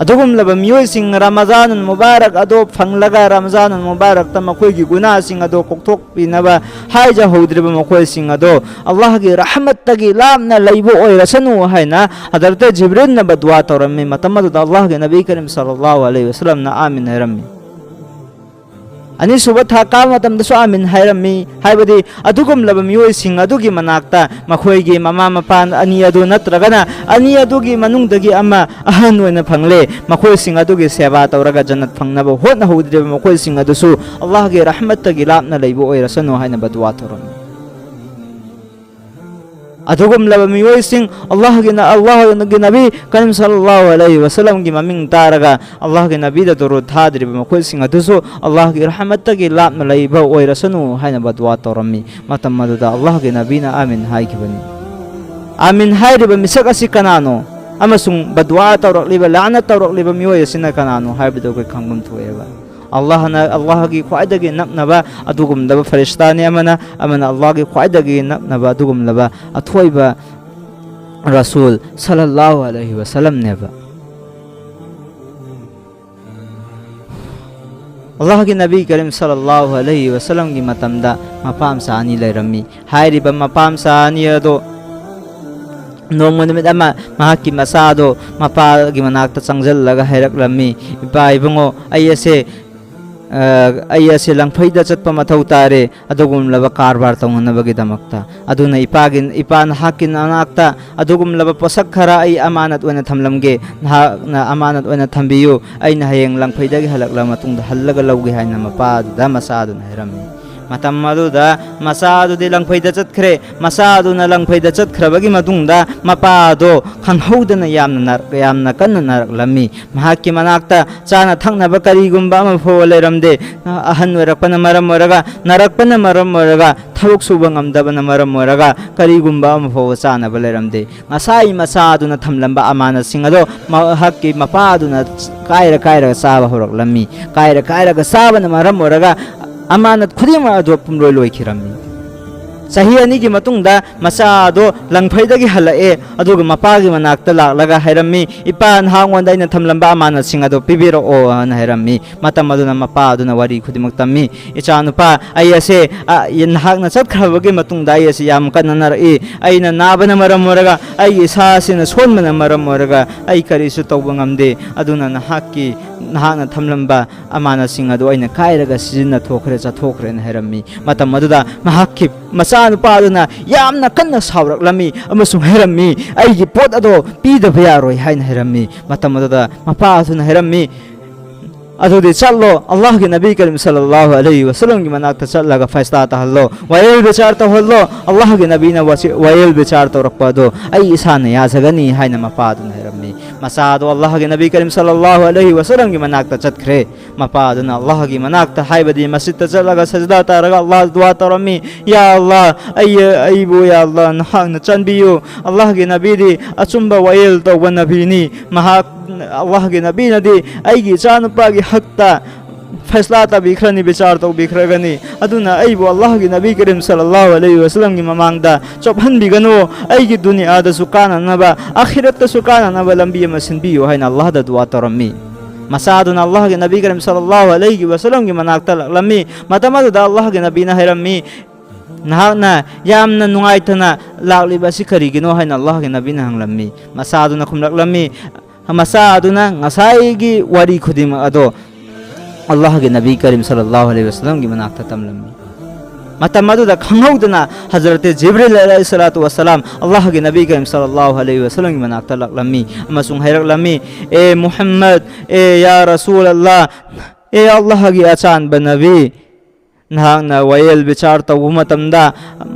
ꯑꯗꯨꯒꯨꯝꯂꯕ ꯃꯤꯑꯣꯏꯁꯤꯡ ꯔꯃꯖꯥꯅꯨꯜ ꯃꯨꯕꯥꯔꯛ ꯑꯗꯨ ꯐꯪꯂꯒ, ꯔꯃꯖꯥꯅꯨꯜ ꯃꯨꯕꯥꯔꯛꯇ ꯃꯈꯣꯏꯒꯤ ꯒꯨꯅꯥꯁꯤꯡ ꯑꯗꯨ ꯀꯣꯛꯊꯣꯛꯄꯤꯅꯕ ꯍꯥꯏꯖꯍꯧꯗ꯭ꯔꯤꯕ ꯃꯈꯣꯏꯁꯤꯡ ꯑꯗꯨ ꯑꯜꯂꯥꯍꯒꯤ ꯔꯍꯃꯠꯇꯒꯤ ꯂꯥꯞꯅ ꯂꯩꯕ ꯑꯣꯏꯔꯁꯅꯨ ꯍꯥꯏꯅ ꯍꯗꯔꯠ ꯖꯤꯕ꯭ꯔꯤꯜꯅ ꯕꯗꯗꯨꯑꯥ ꯇꯧꯔꯝꯃꯤ꯫ ꯃꯇꯝ ꯑꯗꯨꯗ ꯑꯜꯂꯥꯍꯒꯤ ꯅꯕꯤ ꯀꯔꯤꯝ ꯁꯜꯂꯜꯂꯥꯍꯨ ꯑꯂꯩꯍꯤ ꯋꯁꯜꯂꯝꯅ "ꯑꯥꯃꯤꯟ" ꯍꯥꯏꯔꯝꯃꯤ꯫ ꯑꯅꯤꯁꯨꯕ ꯊꯥꯛ ꯀꯥꯕ ꯃꯇꯝꯗꯁꯨ ꯑꯥꯃꯤꯟ ꯍꯥꯏꯔꯝꯃꯤ꯫ ꯍꯥꯏꯕꯗꯤ ꯑꯗꯨꯒꯨꯝꯂꯕ ꯃꯤꯑꯣꯏꯁꯤꯡ ꯑꯗꯨꯒꯤ ꯃꯅꯥꯛꯇ ꯃꯈꯣꯏꯒꯤ ꯃꯃꯥ ꯃꯄꯥ ꯑꯅꯤ ꯑꯗꯨ ꯅꯠꯇ꯭ꯔꯒꯅ ꯑꯅꯤ ꯑꯗꯨꯒꯤ ꯃꯅꯨꯡꯗꯒꯤ ꯑꯃ ꯑꯍꯟ ꯑꯣꯏꯅ ꯐꯪꯂꯦ, ꯃꯈꯣꯏꯁꯤꯡ ꯑꯗꯨꯒꯤ ꯁꯦꯕꯥ ꯇꯧꯔꯒ ꯖꯟꯅꯠ ꯐꯪꯅꯕ ꯍꯣꯠꯅꯍꯧꯗ꯭ꯔꯤꯕ ꯃꯈꯣꯏꯁꯤꯡ ꯑꯗꯨꯁꯨ ꯑꯜꯂꯥꯍꯒꯤ ꯔꯍꯃꯠꯇꯒꯤ ꯂꯥꯞꯅ ꯂꯩꯕ ꯑꯣꯏꯔꯁꯅꯨ ꯍꯥꯏꯅ ꯕꯗꯨꯋꯥ ꯇꯧꯔꯝꯃꯤ꯫ ꯑꯗꯨꯒꯨꯝꯂꯕ ꯃꯤꯑꯣꯏꯁꯤꯡ, ꯑꯜꯂꯥꯍꯒꯤ ꯅ-, ꯑꯜꯂꯥꯍꯒꯤ ꯅꯕꯤ ꯀꯔꯤꯝ ꯁꯜꯂꯜꯂꯥꯍꯨ ꯑꯂꯩꯍꯤ ꯋꯁꯜꯂꯝꯒꯤ ꯃꯃꯤꯡ ꯇꯥꯔꯒ ꯑꯜꯂꯥꯍꯒꯤ ꯅꯕꯤꯗ ꯗꯨꯔꯨꯗ ꯊꯥꯗ꯭ꯔꯤꯕ ꯃꯈꯣꯏꯁꯤꯡ ꯑꯗꯨꯁꯨ ꯑꯜꯂꯥꯍꯒꯤ ꯔꯍꯃꯠꯇꯒꯤ ꯂꯥꯞꯅ ꯂꯩꯕ ꯑꯣꯏꯔꯁꯅꯨ ꯍꯥꯏꯅ ꯕꯗꯨꯋꯥ ꯇꯧꯔꯝꯃꯤ꯫ ꯃꯇꯝ ꯑꯗꯨꯗ ꯑꯜꯂꯥꯍꯒꯤ ꯅꯕꯤꯅ ꯑꯥꯃꯤꯟ ꯍꯥꯏꯈꯤꯕꯅꯤ꯫ ꯑꯥꯃꯤꯟ ꯍꯥꯏꯔꯤꯕ ꯃꯤꯁꯛ ꯑꯁꯤ ꯀꯅꯥꯅꯣ? ꯑꯃꯁꯨꯡ ꯕꯗꯨꯋꯥ ꯇꯧꯔꯛꯂꯤꯕ, ꯂꯥꯅꯠ ꯇꯧꯔꯛꯂꯤꯕ ꯃꯤꯑꯣꯏ ꯑꯁꯤꯅ ꯀꯅꯥꯅꯣ ꯍꯥꯏꯕꯗꯨ ꯑꯩꯈꯣꯏ ꯈꯪꯐꯝ ꯊꯣꯛꯑꯦꯕ꯫ ꯑꯜꯂꯥꯍꯅ, ꯑꯜꯂꯥꯍꯒꯤ ꯈ꯭ꯋꯥꯏꯗꯒꯤ ꯅꯛꯅꯕ ꯑꯗꯨꯒꯨꯝꯂꯕ ꯐꯔꯤꯁꯇꯥꯅꯤ ꯑꯃꯅ, ꯑꯃꯅ ꯑꯜꯂꯥꯍꯒꯤ ꯈ꯭ꯋꯥꯏꯗꯒꯤ ꯅꯛꯅꯕ ꯑꯗꯨꯒꯨꯝꯂꯕ ꯑꯊꯣꯏꯕ ꯔꯁꯨꯜ ꯁꯜꯂꯜꯂꯥꯍꯨ ꯑꯂꯩꯍꯤ ꯋꯁꯜꯂꯝꯅꯦꯕ꯫ ꯑꯜꯂꯥꯍꯒꯤ ꯅꯕꯤ ꯀꯔꯤꯝ ꯁꯜꯂꯜꯂꯥꯍꯨ ꯑꯂꯩꯍꯤ ꯋꯁꯜꯂꯝꯒꯤ ꯃꯇꯝꯗ ꯃꯄꯥ ꯃꯆꯥ ꯑꯅꯤ ꯂꯩꯔꯝꯃꯤ꯫ ꯍꯥꯏꯔꯤꯕ ꯃꯄꯥ ꯃꯆꯥ ꯑꯅꯤ ꯑꯗꯣ ꯅꯣꯡꯃ ꯅꯨꯃꯤꯠ ꯑꯃ ꯃꯍꯥꯛꯀꯤ ꯃꯆꯥꯗꯣ ꯃꯄꯥꯒꯤ ꯃꯅꯥꯛꯇ ꯆꯪꯁꯤꯜꯂꯒ ꯍꯥꯏꯔꯛꯂꯝꯃꯤ, "ꯏꯄꯥ ꯏꯕꯨꯡꯉꯣ, ꯑꯩ ꯑꯁꯦ, ꯑ, ꯑꯩ ꯑꯁꯦ ꯂꯪꯐꯩꯗ ꯆꯠꯄ ꯃꯊꯧ ꯇꯥꯔꯦ, ꯑꯗꯨꯒꯨꯝꯂꯕ ꯀꯔꯕꯥꯔ ꯇꯧꯅꯅꯕꯒꯤꯗꯃꯛꯇ"꯫ ꯑꯗꯨꯅ ꯏꯄꯥꯒꯤ, "ꯏꯄꯥ, ꯅꯍꯥꯛꯀꯤ ꯅꯅꯥꯛꯇ ꯑꯗꯨꯒꯨꯝꯂꯕ ꯄꯣꯠꯁꯛ ꯈꯔ ꯑꯩ ꯑꯃꯥꯅꯠ ꯑꯣꯏꯅ ꯊꯝꯂꯝꯒꯦ, ꯅꯍꯥꯛꯅ ꯑꯃꯥꯅꯠ ꯑꯣꯏꯅ ꯊꯝꯕꯤꯌꯨ, ꯑꯩꯅ ꯍꯌꯦꯡ ꯂꯪꯐꯩꯗꯒꯤ ꯍꯜꯂꯛꯂꯕ ꯃꯇꯨꯡꯗ ꯍꯜꯂꯒ ꯂꯧꯒꯦ" ꯍꯥꯏꯅ ꯃꯄꯥꯗꯨꯗ ꯃꯆꯥꯗꯨꯅ ꯍꯥꯏꯔꯝꯃꯤ꯫ ꯃꯇꯝ ꯑꯗꯨꯗ ꯃꯆꯥ ꯑꯗꯨꯗꯤ ꯂꯪꯐꯩꯗ ꯆꯠꯈ꯭ꯔꯦ꯫ ꯃꯆꯥ ꯑꯗꯨꯅ ꯂꯪꯐꯩꯗ ꯆꯠꯈ꯭ꯔꯕꯒꯤ ꯃꯇꯨꯡꯗ ꯃꯄꯥ ꯑꯗꯣ ꯈꯪꯍꯧꯗꯅ ꯌꯥꯝꯅ ꯅꯥꯔꯛ-, ꯌꯥꯝꯅ ꯀꯟꯅ ꯅꯥꯔꯛꯂꯝꯃꯤ꯫ ꯃꯍꯥꯛꯀꯤ ꯃꯅꯥꯛꯇ ꯆꯥꯅ ꯊꯛꯅꯕ ꯀꯔꯤꯒꯨꯝꯕ ꯑꯃ ꯐꯥꯎꯕ ꯂꯩꯔꯝꯗꯦ꯫ ꯑꯍꯟ ꯑꯣꯏꯔꯛꯄꯅ ꯃꯔꯝ ꯑꯣꯏꯔꯒ, ꯅꯥꯔꯛꯄꯅ ꯃꯔꯝ ꯑꯣꯏꯔꯒ, ꯊꯕꯛ ꯁꯨꯕ ꯉꯝꯗꯕꯅ ꯃꯔꯝ ꯑꯣꯏꯔꯒ ꯀꯔꯤꯒꯨꯝꯕ ꯑꯃ ꯐꯥꯎꯕ ꯆꯥꯅꯕ ꯂꯩꯔꯝꯗꯦ꯫ ꯉꯁꯥꯏ ꯃꯆꯥ ꯑꯗꯨꯅ ꯊꯝꯂꯝꯕ ꯑꯃꯥꯅꯠꯁꯤꯡ ꯑꯗꯣ ꯃꯍꯥꯛꯀꯤ ꯃꯄꯥ ꯑꯗꯨꯅ ꯀꯥꯏꯔ ꯀꯥꯏꯔꯒ ꯆꯥꯕ ꯍꯧꯔꯛꯂꯝꯃꯤ꯫ ꯀꯥꯏꯔ ꯀꯥꯏꯔꯒ ꯆꯥꯕꯅ ꯃꯔꯝ ꯑꯣꯏꯔꯒ ꯑꯃꯥꯅꯠ ꯈꯨꯗꯤꯡꯃꯛ ꯑꯗꯨ ꯄꯨꯝꯂꯣꯏ ꯂꯣꯏꯈꯤꯔꯝꯃꯤ꯫ ꯆꯍꯤ ꯑꯅꯤꯒꯤ ꯃꯇꯨꯡꯗ ꯃꯆꯥ ꯑꯗꯣ ꯂꯪꯐꯩꯗꯒꯤ ꯍꯜꯂꯛꯑꯦ, ꯑꯗꯨꯒ ꯃꯄꯥꯒꯤ ꯃꯅꯥꯛꯇ ꯂꯥꯛꯂꯒ ꯍꯥꯏꯔꯝꯃꯤ, "ꯏꯄꯥ, ꯅꯍꯥꯛꯉꯣꯟꯗ ꯑꯩꯅ ꯊꯝꯂꯝꯕ ꯑꯃꯥꯅꯠꯁꯤꯡ ꯑꯗꯣ ꯄꯤꯕꯤꯔꯛꯑꯣ" ꯍꯥꯏꯅ ꯍꯥꯏꯔꯝꯃꯤ꯫ ꯃꯇꯝ ꯑꯗꯨꯅ ꯃꯄꯥ ꯑꯗꯨꯅ ꯋꯥꯔꯤ ꯈꯨꯗꯤꯡꯃꯛ ꯇꯝꯃꯤ, "ꯏꯆꯥꯅꯨꯄꯥ, ꯑꯩ ꯑꯁꯦ, ꯑ, ꯅꯍꯥꯛꯅ ꯆꯠꯈ꯭ꯔꯕꯒꯤ ꯃꯇꯨꯡꯗ ꯑꯩ ꯑꯁꯦ ꯌꯥꯝ ꯀꯟꯅ ꯅꯥꯔꯛꯏ꯫ ꯑꯩꯅ ꯅꯥꯕꯅ ꯃꯔꯝ ꯑꯣꯏꯔꯒ, ꯑꯩꯒꯤ ꯏꯁꯥ ꯑꯁꯤꯅ ꯁꯣꯟꯕꯅ ꯃꯔꯝ ꯑꯣꯏꯔꯒ ꯑꯩ ꯀꯔꯤꯁꯨ ꯇꯧꯕ ꯉꯝꯗꯦ꯫ ꯑꯗꯨꯅ ꯅꯍꯥꯛꯀꯤ ꯅꯍꯥꯛꯅ ꯊꯝꯂꯝꯕ ꯑꯃꯥꯅꯁꯤꯡ ꯑꯗꯨ ꯑꯩꯅ ꯀꯥꯏꯔꯒ ꯁꯤꯖꯤꯟꯅꯊꯣꯛꯈ꯭ꯔꯦ, ꯆꯥꯊꯣꯛꯈ꯭ꯔꯦꯅ ꯍꯥꯏꯔꯝꯃꯤ꯫ ꯃꯇꯝ ꯑꯗꯨꯗ ꯃꯍꯥꯛꯀꯤ ꯃꯆꯥꯅꯨꯄꯥ ꯑꯗꯨꯅ ꯌꯥꯝꯅ ꯀꯟꯅ ꯁꯥꯎꯔꯛꯂꯝꯃꯤ ꯑꯃꯁꯨꯡ ꯍꯥꯏꯔꯝꯃꯤ, "ꯑꯩꯒꯤ ꯄꯣꯠ ꯑꯗꯣ ꯄꯤꯗꯕ ꯌꯥꯔꯣꯏ" ꯍꯥꯏꯅ ꯍꯥꯏꯔꯝꯃꯤ꯫ ꯃꯇꯝ ꯑꯗꯨꯗ ꯃꯄꯥ ꯑꯗꯨꯅ ꯍꯥꯏꯔꯝꯃꯤ, "ꯑꯗꯨꯗꯤ ꯆꯠꯂꯣ, ꯑꯜꯂꯥꯍꯒꯤ ꯅꯕꯤ ꯀꯔꯤꯝ ꯁꯜꯂꯜꯂꯥꯍꯨ ꯑꯂꯩꯍꯤ ꯋꯁꯜꯂꯝꯒꯤ ꯃꯅꯥꯛꯇ ꯆꯠꯂꯒ ꯐꯩꯁꯂꯥ ꯇꯥꯍꯜꯂꯣ, ꯋꯥꯌꯦꯜ ꯕꯤꯆꯥꯔ ꯇꯧꯍꯜꯂꯣ꯫ ꯑꯜꯂꯥꯍꯒꯤ ꯅꯕꯤꯅ ꯋꯥꯁꯤ-, ꯋꯥꯌꯦꯜ ꯕꯤꯆꯥꯔ ꯇꯧꯔꯛꯄ ꯑꯗꯣ ꯑꯩ ꯏꯁꯥꯅ ꯌꯥꯖꯒꯅꯤ" ꯍꯥꯏꯅ ꯃꯄꯥ ꯑꯗꯨꯅ ꯍꯥꯏꯔꯝꯃꯤ꯫ ꯃꯆꯥ ꯑꯗꯣ ꯑꯜꯂꯥꯍꯒꯤ ꯅꯕꯤ ꯀꯔꯤꯝ ꯁꯜꯂꯜꯂꯥꯍꯨ ꯑꯂꯩꯍꯤ ꯋꯁꯜꯂꯝꯒꯤ ꯃꯅꯥꯛꯇ ꯆꯠꯈ꯭ꯔꯦ꯫ ꯃꯄꯥ ꯑꯗꯨꯅ ꯑꯜꯂꯥꯍꯒꯤ ꯃꯅꯥꯛꯇ, ꯍꯥꯏꯕꯗꯤ ꯃꯁꯖꯤꯗꯇ ꯆꯠꯂꯒ ꯁꯖꯗꯥ ꯇꯥꯔꯒ ꯑꯜꯂꯥꯍ ꯗꯨꯋꯥ ꯇꯧꯔꯝꯃꯤ, "ꯌꯥ ꯑꯜꯂꯥꯍ, ꯑꯩ, ꯑꯩꯕꯨ, ꯌꯥ ꯑꯜꯂꯥꯍ, ꯅꯍꯥꯛꯅ ꯆꯥꯟꯕꯤꯌꯨ꯫ ꯑꯜꯂꯥꯍꯒꯤ ꯅꯕꯤꯗꯤ ꯑꯆꯨꯝꯕ ꯋꯥꯌꯦꯜ ꯇꯧꯕ ꯅꯕꯤꯅꯤ꯫ ꯃꯍꯥꯛ, ꯑꯜꯂꯥꯍꯒꯤ ꯅꯕꯤꯅꯗꯤ ꯑꯩꯒꯤ ꯏꯆꯥꯅꯨꯄꯥꯒꯤ ꯍꯛꯇ ꯐꯩꯁꯂꯥ ꯇꯥꯕꯤꯈ꯭ꯔꯅꯤ, ꯕꯤꯆꯥꯔ ꯇꯧꯕꯤꯈ꯭ꯔꯒꯅꯤ꯫ ꯑꯗꯨꯅ ꯑꯩꯕꯨ ꯑꯜꯂꯥꯍꯒꯤ ꯅꯕꯤ ꯀꯔꯤꯝ ꯁꯜꯂꯜꯂꯥꯍꯨ ꯑꯂꯩꯍꯤ ꯋꯁꯜꯂꯝꯒꯤ ꯃꯃꯥꯡꯗ ꯆꯣꯞꯍꯟꯕꯤꯒꯅꯨ꯫ ꯑꯩꯒꯤ ꯗꯨꯅꯤꯌꯥꯗꯁꯨ ꯀꯥꯟꯅꯅꯕ, ꯑꯈꯤꯔꯠꯇꯁꯨ ꯀꯥꯟꯅꯅꯕ ꯂꯝꯕꯤ ꯑꯃ ꯁꯤꯟꯕꯤꯌꯨ" ꯍꯥꯏꯅ ꯑꯜꯂꯥꯍꯗ ꯗꯨꯋꯥ ꯇꯧꯔꯝꯃꯤ꯫ ꯃꯆꯥ ꯑꯗꯨꯅ ꯑꯜꯂꯥꯍꯒꯤ ꯅꯕꯤ ꯀꯔꯤꯝ ꯁꯜꯂꯜꯂꯥꯍꯨ ꯑꯂꯩꯍꯤ ꯋꯁꯜꯂꯝꯒꯤ ꯃꯅꯥꯛꯇ ꯂꯥꯛꯂꯝꯃꯤ꯫ ꯃꯇꯝ ꯑꯗꯨꯗ ꯑꯜꯂꯥꯍꯒꯤ ꯅꯕꯤꯅ ꯍꯥꯏꯔꯝꯃꯤ, "ꯅꯍꯥꯛꯅ ꯌꯥꯝꯅ ꯅꯨꯡꯉꯥꯏꯇꯅ ꯂꯥꯛꯂꯤꯕ ꯑꯁꯤ ꯀꯔꯤꯒꯤꯅꯣ?" ꯍꯥꯏꯅ ꯑꯜꯂꯥꯍꯒꯤ ꯅꯕꯤꯅ ꯍꯪꯂꯝꯃꯤ꯫ ꯃꯆꯥ ꯑꯗꯨꯅ ꯈꯨꯝꯂꯛꯂꯝꯃꯤ, ꯃꯆꯥ ꯑꯗꯨꯅ ꯉꯁꯥꯏꯒꯤ ꯋꯥꯔꯤ ꯈꯨꯗꯤꯡꯃꯛ ꯑꯗꯣ ꯑꯜꯂꯥꯍꯒꯤ ꯅꯕꯤ ꯀꯔꯤꯝ ꯁꯜꯂꯜꯂꯥꯍꯨ ꯑꯂꯩꯍꯤ ꯋꯁꯜꯂꯝꯒꯤ ꯃꯅꯥꯛꯇ ꯇꯝꯂꯝꯃꯤ꯫ ꯃꯇꯝ ꯑꯗꯨꯗ ꯈꯪꯍꯧꯗꯅ ꯍꯖꯔꯠ ꯖꯤꯕ꯭ꯔꯤꯜ ꯑꯂꯩꯍꯤ ꯁꯂꯥꯇꯨ ꯋꯁꯁꯂꯥꯝ ꯑꯜꯂꯥꯍꯒꯤ ꯅꯕꯤ ꯀꯔꯤꯝ ꯁꯜꯂꯜꯂꯥꯍꯨ ꯑꯂꯩꯍꯤ ꯋꯁꯜꯂꯝꯒꯤ ꯃꯅꯥꯛꯇ ꯂꯥꯛꯂꯝꯃꯤ ꯑꯃꯁꯨꯡ ꯍꯥꯏꯔꯛꯂꯝꯃꯤ, "ꯑꯦ ꯃꯨꯍꯝꯃꯗ, ꯑꯦ ꯌꯥ ꯔꯁꯨꯜ ꯑꯜꯂꯥꯍ, ꯑꯦ ꯑꯜꯂꯥꯍꯒꯤ ꯑꯆꯥꯟꯕ ꯅꯕꯤ, ꯅꯍꯥꯛꯅ ꯋꯥꯌꯦꯜ ꯕꯤꯆꯥꯔ ꯇꯧꯕ ꯃꯇꯝꯗ,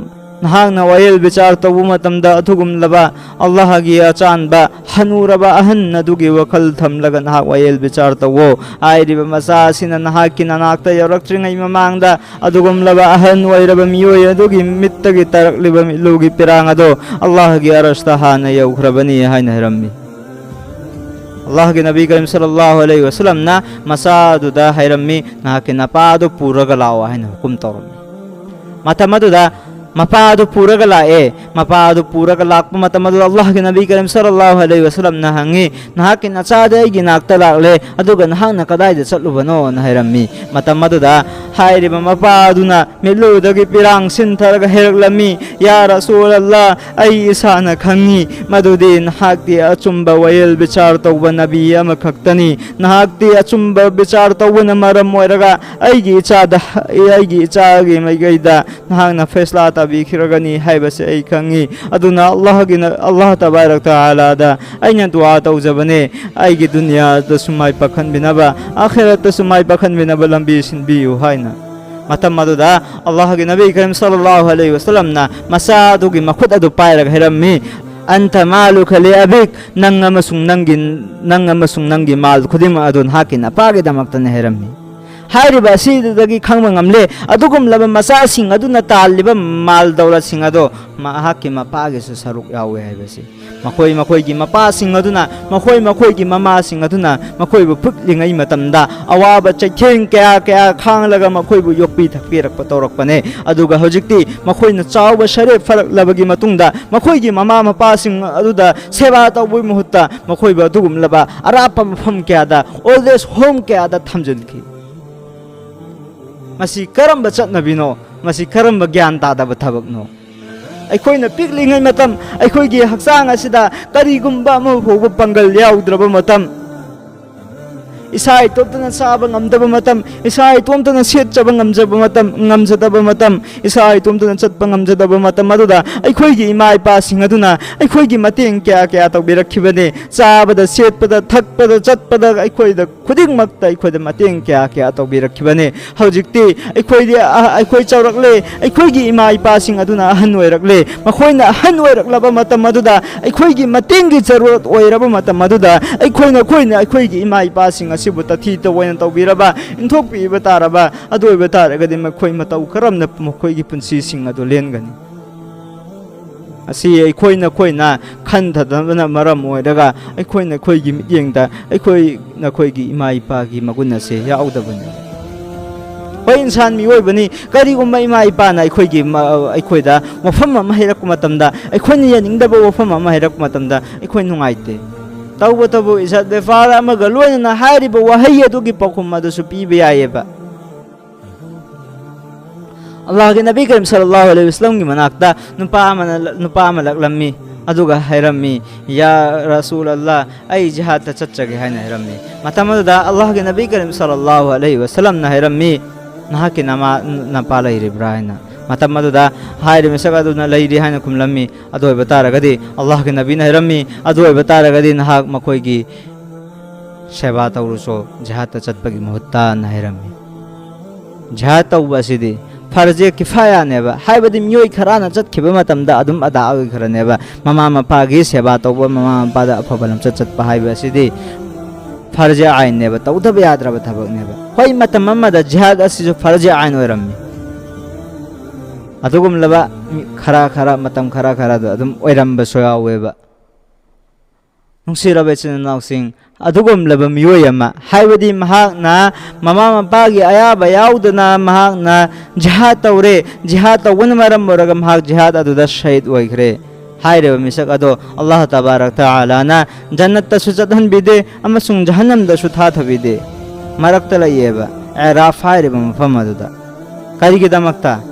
ꯅꯍꯥꯛꯅ ꯋꯥꯌꯦꯜ ꯕꯤꯆꯥꯔ ꯇꯧꯕ ꯃꯇꯝꯗ ꯑꯗꯨꯒꯨꯝꯂꯕ ꯑꯜꯂꯥꯍꯒꯤ ꯑꯆꯥꯟꯕ ꯍꯅꯨꯔꯕ ꯑꯍꯟ ꯑꯗꯨꯒꯤ ꯋꯥꯈꯜ ꯊꯝꯂꯒ ꯅꯍꯥꯛ ꯋꯥꯌꯦꯜ ꯕꯤꯆꯥꯔ ꯇꯧꯋꯣ꯫ ꯍꯥꯏꯔꯤꯕ ꯃꯆꯥ ꯑꯁꯤꯅ ꯅꯍꯥꯛꯀꯤ ꯅꯅꯥꯛꯇ ꯌꯧꯔꯛꯇ꯭ꯔꯤꯉꯩ ꯃꯃꯥꯡꯗ ꯑꯗꯨꯒꯨꯝꯂꯕ ꯑꯍꯟ ꯑꯣꯏꯔꯕ ꯃꯤꯑꯣꯏ ꯑꯗꯨꯒꯤ ꯃꯤꯠꯇꯒꯤ ꯇꯥꯔꯛꯂꯤꯕ ꯃꯤꯠꯂꯨꯒꯤ ꯄꯤꯔꯥꯡ ꯑꯗꯣ ꯑꯜꯂꯥꯍꯒꯤ ꯑꯔꯁꯇ ꯍꯥꯟꯅ ꯌꯧꯈ꯭ꯔꯕꯅꯤ" ꯍꯥꯏꯅ ꯍꯥꯏꯔꯝꯃꯤ꯫ ꯑꯜꯂꯥꯍꯒꯤ ꯅꯕꯤ ꯀꯔꯤꯝ ꯁꯜꯂꯜꯂꯥꯍꯨ ꯑꯂꯩꯍꯤ ꯋꯁꯜꯂꯝꯅ ꯃꯆꯥ ꯑꯗꯨꯗ ꯍꯥꯏꯔꯝꯃꯤ, "ꯅꯍꯥꯛꯀꯤ ꯅꯄꯥ ꯑꯗꯨ ꯄꯨꯔꯒ ꯂꯥꯛꯑꯣ" ꯍꯥꯏꯅ ꯍꯨꯀꯨꯝ ꯇꯧꯔꯝꯃꯤ꯫ ꯃꯇꯝ ꯑꯗꯨꯗ ꯃꯄꯥ ꯑꯗꯨ ꯄꯨꯔꯒ ꯂꯥꯛꯑꯦ꯫ ꯃꯄꯥ ꯑꯗꯨ ꯄꯨꯔꯒ ꯂꯥꯛꯄ ꯃꯇꯝ ꯑꯗꯨꯗ ꯑꯜꯂꯥꯍꯒꯤ ꯅꯕꯤ ꯀꯔꯤꯝ ꯁꯜꯂꯜꯂꯥꯍꯨ ꯑꯂꯩꯍꯤ ꯋꯁꯜꯂꯝꯅ ꯍꯪꯉꯤ, "ꯅꯍꯥꯛꯀꯤ ꯅꯆꯥꯗꯤ ꯑꯩꯒꯤ ꯅꯥꯛꯇ ꯂꯥꯛꯂꯦ, ꯑꯗꯨꯒ ꯅꯍꯥꯛꯅ ꯀꯗꯥꯏꯗ ꯆꯠꯂꯨꯕꯅꯣꯅ?" ꯍꯥꯏꯔꯝꯃꯤ꯫ ꯃꯇꯝ ꯑꯗꯨꯗ ꯍꯥꯏꯔꯤꯕ ꯃꯄꯥ ꯑꯗꯨꯅ ꯃꯤꯠꯂꯨꯗꯒꯤ ꯄꯤꯔꯥꯡ ꯁꯤꯟꯊꯔꯒ ꯍꯥꯏꯔꯛꯂꯝꯃꯤ, "ꯌꯥ ꯔꯁꯨꯂꯜꯂꯥ, ꯑꯩ ꯏꯁꯥꯅ ꯈꯪꯉꯤ ꯃꯗꯨꯗꯤ ꯅꯍꯥꯛꯇꯤ ꯑꯆꯨꯝꯕ ꯋꯥꯌꯦꯜ ꯕꯤꯆꯥꯔ ꯇꯧꯕ ꯅꯕꯤ ꯑꯃꯈꯛꯇꯅꯤ꯫ ꯅꯍꯥꯛꯇꯤ ꯑꯆꯨꯝꯕ ꯕꯤꯆꯥꯔ ꯇꯧꯕꯅ ꯃꯔꯝ ꯑꯣꯏꯔꯒ ꯑꯩꯒꯤ ꯏꯆꯥꯗ, ꯑꯩꯒꯤ ꯏꯆꯥꯒꯤ ꯃꯥꯏꯀꯩꯗ ꯅꯍꯥꯛꯅ ꯐꯩꯁꯂꯥ ꯇꯥꯕꯤꯈꯤꯔꯒꯅꯤ ꯍꯥꯏꯕꯁꯦ ꯑꯩ ꯈꯪꯉꯤ꯫ ꯑꯗꯨꯅ ꯑꯜꯂꯥꯍꯒꯤ ꯅ-, ꯑꯜꯂꯥꯍ ꯇꯕꯥꯔꯛ ꯇꯥꯂꯥꯗ ꯑꯩꯅ ꯗꯨꯋꯥ ꯇꯧꯖꯕꯅꯦ, ꯑꯩꯒꯤ ꯗꯨꯅꯤꯌꯥꯗꯁꯨ ꯃꯥꯏ ꯄꯥꯛꯍꯟꯕꯤꯅꯕ, ꯑꯥꯈꯤꯔꯠꯇꯁꯨ ꯃꯥꯏ ꯄꯥꯛꯍꯟꯕꯤꯅꯕ ꯂꯝꯕꯤ ꯁꯤꯟꯕꯤꯌꯨ" ꯍꯥꯏꯅ꯫ ꯃꯇꯝ ꯑꯗꯨꯗ ꯑꯜꯂꯥꯍꯒꯤ ꯅꯕꯤ ꯀꯔꯤꯝ ꯁꯜꯂꯜꯂꯥꯍꯨ ꯑꯂꯩꯍꯤ ꯋꯁꯜꯂꯝꯅ ꯃꯆꯥ ꯑꯗꯨꯒꯤ ꯃꯈꯨꯠ ꯑꯗꯨ ꯄꯥꯏꯔꯒ ꯍꯥꯏꯔꯝꯃꯤ, "ꯑꯟꯇ ꯃꯥꯂꯨꯀ ꯂꯤ ꯑꯕꯤꯛ, ꯅꯪ ꯑꯃꯁꯨꯡ ꯅꯪꯒꯤ, ꯅꯪ ꯑꯃꯁꯨꯡ ꯅꯪꯒꯤ ꯃꯥꯜ ꯈꯨꯗꯤꯡꯃꯛ ꯑꯗꯨ ꯅꯍꯥꯛꯀꯤ ꯅꯄꯥꯒꯤꯗꯃꯛꯇꯅꯤ" ꯍꯥꯏꯔꯝꯃꯤ꯫ ꯍꯥꯏꯔꯤꯕ ꯑꯁꯤꯗꯒꯤ ꯈꯪꯕ ꯉꯝꯂꯦ, ꯑꯗꯨꯒꯨꯝꯂꯕ ꯃꯆꯥꯁꯤꯡ ꯑꯗꯨꯅ ꯇꯥꯜꯂꯤꯕ ꯃꯥꯜ ꯗꯧꯂꯠꯁꯤꯡ ꯑꯗꯣ ꯃꯍꯥꯛꯀꯤ ꯃꯄꯥꯒꯤꯁꯨ ꯁꯔꯨꯛ ꯌꯥꯎꯋꯦ ꯍꯥꯏꯕꯁꯤ꯫ ꯃꯈꯣꯏ ꯃꯈꯣꯏꯒꯤ ꯃꯄꯥꯁꯤꯡ ꯑꯗꯨꯅ, ꯃꯈꯣꯏ ꯃꯈꯣꯏꯒꯤ ꯃꯃꯥꯁꯤꯡ ꯑꯗꯨꯅ ꯃꯈꯣꯏꯕꯨ ꯄꯤꯛꯂꯤꯉꯩ ꯃꯇꯝꯗ ꯑꯋꯥꯕ ꯆꯩꯊꯦꯡ ꯀꯌꯥ ꯀꯌꯥ ꯈꯥꯡꯂꯒ ꯃꯈꯣꯏꯕꯨ ꯌꯣꯛꯄꯤ ꯊꯛꯄꯤꯔꯛꯄ ꯇꯧꯔꯛꯄꯅꯦ꯫ ꯑꯗꯨꯒ ꯍꯧꯖꯤꯛꯇꯤ ꯃꯈꯣꯏꯅ ꯆꯥꯎꯕ ꯁꯔꯦꯞ ꯐꯔꯛꯂꯕꯒꯤ ꯃꯇꯨꯡꯗ ꯃꯈꯣꯏꯒꯤ ꯃꯃꯥ ꯃꯄꯥꯁꯤꯡ ꯑꯗꯨꯗ ꯁꯦꯕꯥ ꯇꯧꯕꯒꯤ ꯃꯍꯨꯠꯇ ꯃꯈꯣꯏꯕꯨ ꯑꯗꯨꯒꯨꯝꯂꯕ ꯑꯔꯥꯞꯄ ꯃꯐꯝ ꯀꯌꯥꯗ, old age home ꯀꯌꯥꯗ ꯊꯝꯖꯤꯟꯈꯤ꯫ ꯃꯁꯤ ꯀꯔꯝꯕ ꯆꯠꯅꯕꯤꯅꯣ? ꯃꯁꯤ ꯀꯔꯝꯕ ꯒ꯭ꯌꯥꯟ ꯇꯥꯗꯕ ꯊꯕꯛꯅꯣ? ꯑꯩꯈꯣꯏꯅ ꯄꯤꯛꯂꯤꯉꯩ ꯃꯇꯝ, ꯑꯩꯈꯣꯏꯒꯤ ꯍꯛꯆꯥꯡ ꯑꯁꯤꯗ ꯀꯔꯤꯒꯨꯝꯕ ꯑꯃ ꯐꯥꯎꯕ ꯄꯥꯡꯒꯜ ꯌꯥꯎꯗ꯭ꯔꯕ ꯃꯇꯝ, ꯏꯁꯥ ꯏꯇꯣꯝꯇꯅ ꯆꯥꯕ ꯉꯝꯗꯕ ꯃꯇꯝ, ꯏꯁꯥ ꯏꯇꯣꯝꯇꯅ ꯁꯦꯠꯆꯕ ꯉꯝꯖꯕ ꯃꯇꯝ, ꯉꯝꯖꯗꯕ ꯃꯇꯝ, ꯏꯁꯥ ꯏꯇꯣꯝꯇꯅ ꯆꯠꯄ ꯉꯝꯖꯗꯕ ꯃꯇꯝ ꯑꯗꯨꯗ ꯑꯩꯈꯣꯏꯒꯤ ꯏꯃꯥ ꯏꯄꯥꯁꯤꯡ ꯑꯗꯨꯅ ꯑꯩꯈꯣꯏꯒꯤ ꯃꯇꯦꯡ ꯀꯌꯥ ꯀꯌꯥ ꯇꯧꯕꯤꯔꯛꯈꯤꯕꯅꯤ꯫ ꯆꯥꯕꯗ, ꯁꯦꯠꯄꯗ, ꯊꯛꯄꯗ, ꯆꯠꯄꯗ ꯑꯩꯈꯣꯏꯗ ꯈꯨꯗꯤꯡꯃꯛꯇ ꯑꯩꯈꯣꯏꯗ ꯃꯇꯦꯡ ꯀꯌꯥ ꯀꯌꯥ ꯇꯧꯕꯤꯔꯛꯈꯤꯕꯅꯤ꯫ ꯍꯧꯖꯤꯛꯇꯤ ꯑꯩꯈꯣꯏꯗꯤ ꯑ-, ꯑꯩꯈꯣꯏ ꯆꯥꯎꯔꯛꯂꯦ, ꯑꯩꯈꯣꯏꯒꯤ ꯏꯃꯥ ꯏꯄꯥꯁꯤꯡ ꯑꯗꯨꯅ ꯑꯍꯟ ꯑꯣꯏꯔꯛꯂꯦ꯫ ꯃꯈꯣꯏꯅ ꯑꯍꯟ ꯑꯣꯏꯔꯛꯂꯕ ꯃꯇꯝ ꯑꯗꯨꯗ, ꯑꯩꯈꯣꯏꯒꯤ ꯃꯇꯦꯡꯒꯤ ꯖꯔꯨꯔꯠ ꯑꯣꯏꯔꯕ ꯃꯇꯝ ꯑꯗꯨꯗ, ꯑꯩꯈꯣꯏꯅ, ꯑꯩꯈꯣꯏꯅ ꯑꯩꯈꯣꯏꯒꯤ ꯏꯃꯥ ꯏꯄꯥꯁꯤꯡ ꯑꯁꯤꯕꯨ ꯇꯊꯤ ꯇꯑꯣꯏꯅ ꯇꯧꯕꯤꯔꯕ, ꯏꯟꯊꯣꯛꯄꯤꯕ ꯇꯥꯔꯕ, ꯑꯗꯨ ꯑꯣꯏꯕ ꯇꯥꯔꯒꯗꯤ ꯃꯈꯣꯏ ꯃꯇꯧ ꯀꯔꯝꯅ ꯃꯈꯣꯏꯒꯤ ꯄꯨꯟꯁꯤꯁꯤꯡ ꯑꯗꯨ ꯂꯦꯟꯒꯅꯤ? ꯑꯁꯤ ꯑꯩꯈꯣꯏ ꯅꯈꯣꯏꯅ ꯈꯟꯊꯗꯕꯅ ꯃꯔꯝ ꯑꯣꯏꯔꯒ ꯑꯩꯈꯣꯏ ꯅꯈꯣꯏꯒꯤ ꯃꯤꯠꯌꯦꯡꯗ ꯑꯩꯈꯣꯏ ꯅꯈꯣꯏꯒꯤ ꯏꯃꯥ ꯏꯄꯥꯒꯤ ꯃꯒꯨꯟ ꯑꯁꯦ ꯌꯥꯎꯗꯕꯅꯤ꯫ ꯍꯣꯏ, ꯏꯟꯁꯥꯟ ꯃꯤꯑꯣꯏꯕꯅꯤ꯫ ꯀꯔꯤꯒꯨꯝꯕ ꯏꯃꯥ ꯏꯄꯥꯅ ꯑꯩꯈꯣꯏꯒꯤ ꯃ-, ꯑꯩꯈꯣꯏꯗ ꯋꯥꯐꯝ ꯑꯃ ꯍꯥꯏꯔꯛꯄ ꯃꯇꯝꯗ, ꯑꯩꯈꯣꯏꯅ ꯌꯥꯅꯤꯡꯗꯕ ꯋꯥꯐꯝ ꯑꯃ ꯍꯥꯏꯔꯛꯄ ꯃꯇꯝꯗ ꯑꯩꯈꯣꯏ ꯅꯨꯡꯉꯥꯏꯇꯦ꯫ ꯇꯧꯕꯇꯕꯨ ꯏꯖꯠ ꯕꯦꯐꯥꯔ ꯑꯃꯒ ꯂꯣꯏꯅꯅ ꯍꯥꯏꯔꯤꯕ ꯋꯥꯍꯩ ꯑꯗꯨꯒꯤ ꯄꯥꯎꯈꯨꯝ ꯑꯗꯨꯁꯨ ꯄꯤꯕ ꯌꯥꯏꯑꯕ꯫ ꯑꯜꯂꯥꯍꯒꯤ ꯅꯕꯤ ꯀꯔꯤꯝ ꯁꯜꯂꯜꯂꯥꯍꯨ ꯑꯂꯩꯍꯤ ꯋꯁꯜꯂꯝꯒꯤ ꯃꯅꯥꯛꯇ ꯅꯨꯄꯥ ꯑꯃꯅ, ꯅꯨꯄꯥ ꯑꯃ ꯂꯥꯛꯂꯝꯃꯤ꯫ ꯑꯗꯨꯒ ꯍꯥꯏꯔꯝꯃꯤ, "ꯌꯥ ꯔꯁꯨꯜ ꯑꯜꯂꯥꯍ, ꯑꯩ ꯖꯤꯍꯥꯗꯇ ꯆꯠꯆꯒꯦ" ꯍꯥꯏꯅ ꯍꯥꯏꯔꯝꯃꯤ꯫ ꯃꯇꯝ ꯑꯗꯨꯗ ꯑꯜꯂꯥꯍꯒꯤ ꯅꯕꯤ ꯀꯔꯤꯝ ꯁꯜꯂꯜꯂꯥꯍꯨ ꯑꯂꯩꯍꯤ ꯋꯁꯜꯂꯝꯅ ꯍꯥꯏꯔꯝꯃꯤ, "ꯅꯍꯥꯛꯀꯤ ꯅꯃꯥ, ꯅꯄꯥ ꯂꯩꯔꯤꯕ꯭ꯔꯥ?" ꯍꯥꯏꯅ꯫ ꯃꯇꯝ ꯑꯗꯨꯗ ꯍꯥꯏꯔꯤꯕ ꯃꯤꯁꯛ ꯑꯗꯨꯅ, "ꯂꯩꯔꯤ" ꯍꯥꯏꯅ ꯈꯨꯝꯂꯝꯃꯤ꯫ ꯑꯗꯨ ꯑꯣꯏꯕ ꯇꯥꯔꯒꯗꯤ ꯑꯜꯂꯥꯍꯒꯤ ꯅꯕꯤꯅ ꯍꯥꯏꯔꯝꯃꯤ, "ꯑꯗꯨ ꯑꯣꯏꯕ ꯇꯥꯔꯒꯗꯤ ꯅꯍꯥꯛ ꯃꯈꯣꯏꯒꯤ ꯁꯦꯕꯥ ꯇꯧꯔꯨꯁꯣ, ꯖꯤꯍꯥꯗꯇ ꯆꯠꯄꯒꯤ ꯃꯍꯨꯠꯇ" ꯍꯥꯏꯔꯝꯃꯤ꯫ ꯖꯤꯍꯥꯗ ꯇꯧꯕ ꯑꯁꯤꯗꯤ ꯐꯔꯖꯦ ꯀꯤꯐꯥꯌꯥꯅꯦꯕ, ꯍꯥꯏꯕꯗꯤ ꯃꯤꯑꯣꯏ ꯈꯔꯅ ꯆꯠꯈꯤꯕ ꯃꯇꯝꯗ ꯑꯗꯨꯝ ꯑꯗꯥ ꯑꯣꯏꯈ꯭ꯔꯅꯦꯕ꯫ ꯃꯃꯥ ꯃꯄꯥꯒꯤ ꯁꯦꯕꯥ ꯇꯧꯕ, ꯃꯃꯥ ꯃꯄꯥꯗ ꯑꯐꯕ ꯂꯝꯆꯠ ꯆꯠꯄ ꯍꯥꯏꯕ ꯑꯁꯤꯗꯤ ꯐꯔꯖꯦ ꯑꯥꯏꯟꯅꯦꯕ, ꯇꯧꯗꯕ ꯌꯥꯗ꯭ꯔꯕ ꯊꯕꯛꯅꯦꯕ꯫ ꯍꯣꯏ, ꯃꯇꯝ ꯑꯃꯗ ꯖꯤꯍꯥꯗ ꯑꯁꯤꯁꯨ ꯐꯔꯖꯦ ꯑꯥꯏꯟ ꯑꯣꯏꯔꯝꯃꯤ꯫ ꯑꯗꯨꯒꯨꯝꯂꯕ ꯃꯤ ꯈꯔ ꯈꯔ, ꯃꯇꯝ ꯈꯔ ꯈꯔꯗ ꯑꯗꯨꯝ ꯑꯣꯏꯔꯝꯕꯁꯨ ꯌꯥꯎꯋꯦꯕ꯫ ꯅꯨꯡꯁꯤꯔꯕ ꯏꯆꯤꯟ ꯏꯅꯥꯎꯁꯤꯡ, ꯑꯗꯨꯒꯨꯝꯂꯕ ꯃꯤꯑꯣꯏ ꯑꯃ, ꯍꯥꯏꯕꯗꯤ ꯃꯍꯥꯛꯅ ꯃꯃꯥ ꯃꯄꯥꯒꯤ ꯑꯌꯥꯕ ꯌꯥꯎꯗꯅ ꯃꯍꯥꯛꯅ ꯖꯤꯍꯥꯗ ꯇꯧꯔꯦ, ꯖꯤꯍꯥꯗ ꯇꯧꯕꯅ ꯃꯔꯝ ꯑꯣꯏꯔꯒ ꯃꯍꯥꯛ ꯖꯤꯍꯥꯗ ꯑꯗꯨꯗ ꯁꯍꯤꯗ ꯑꯣꯏꯈ꯭ꯔꯦ꯫ ꯍꯥꯏꯔꯤꯕ ꯃꯤꯁꯛ ꯑꯗꯣ ꯑꯜꯂꯥꯍ ꯇꯕꯥꯔꯛ ꯇꯥꯂꯥꯅ ꯖꯟꯅꯠꯇꯁꯨ ꯆꯠꯍꯟꯕꯤꯗꯦ ꯑꯃꯁꯨꯡ ꯖꯍꯟꯅꯝꯗꯁꯨ ꯊꯥꯊꯕꯤꯗꯦ꯫ ꯃꯔꯛꯇ ꯂꯩꯌꯦꯕ, ꯑꯦꯔꯥꯐ ꯍꯥꯏꯔꯤꯕ ꯃꯐꯝ ꯑꯗꯨꯗ꯫ ꯀꯔꯤꯒꯤꯗꯃꯛꯇ?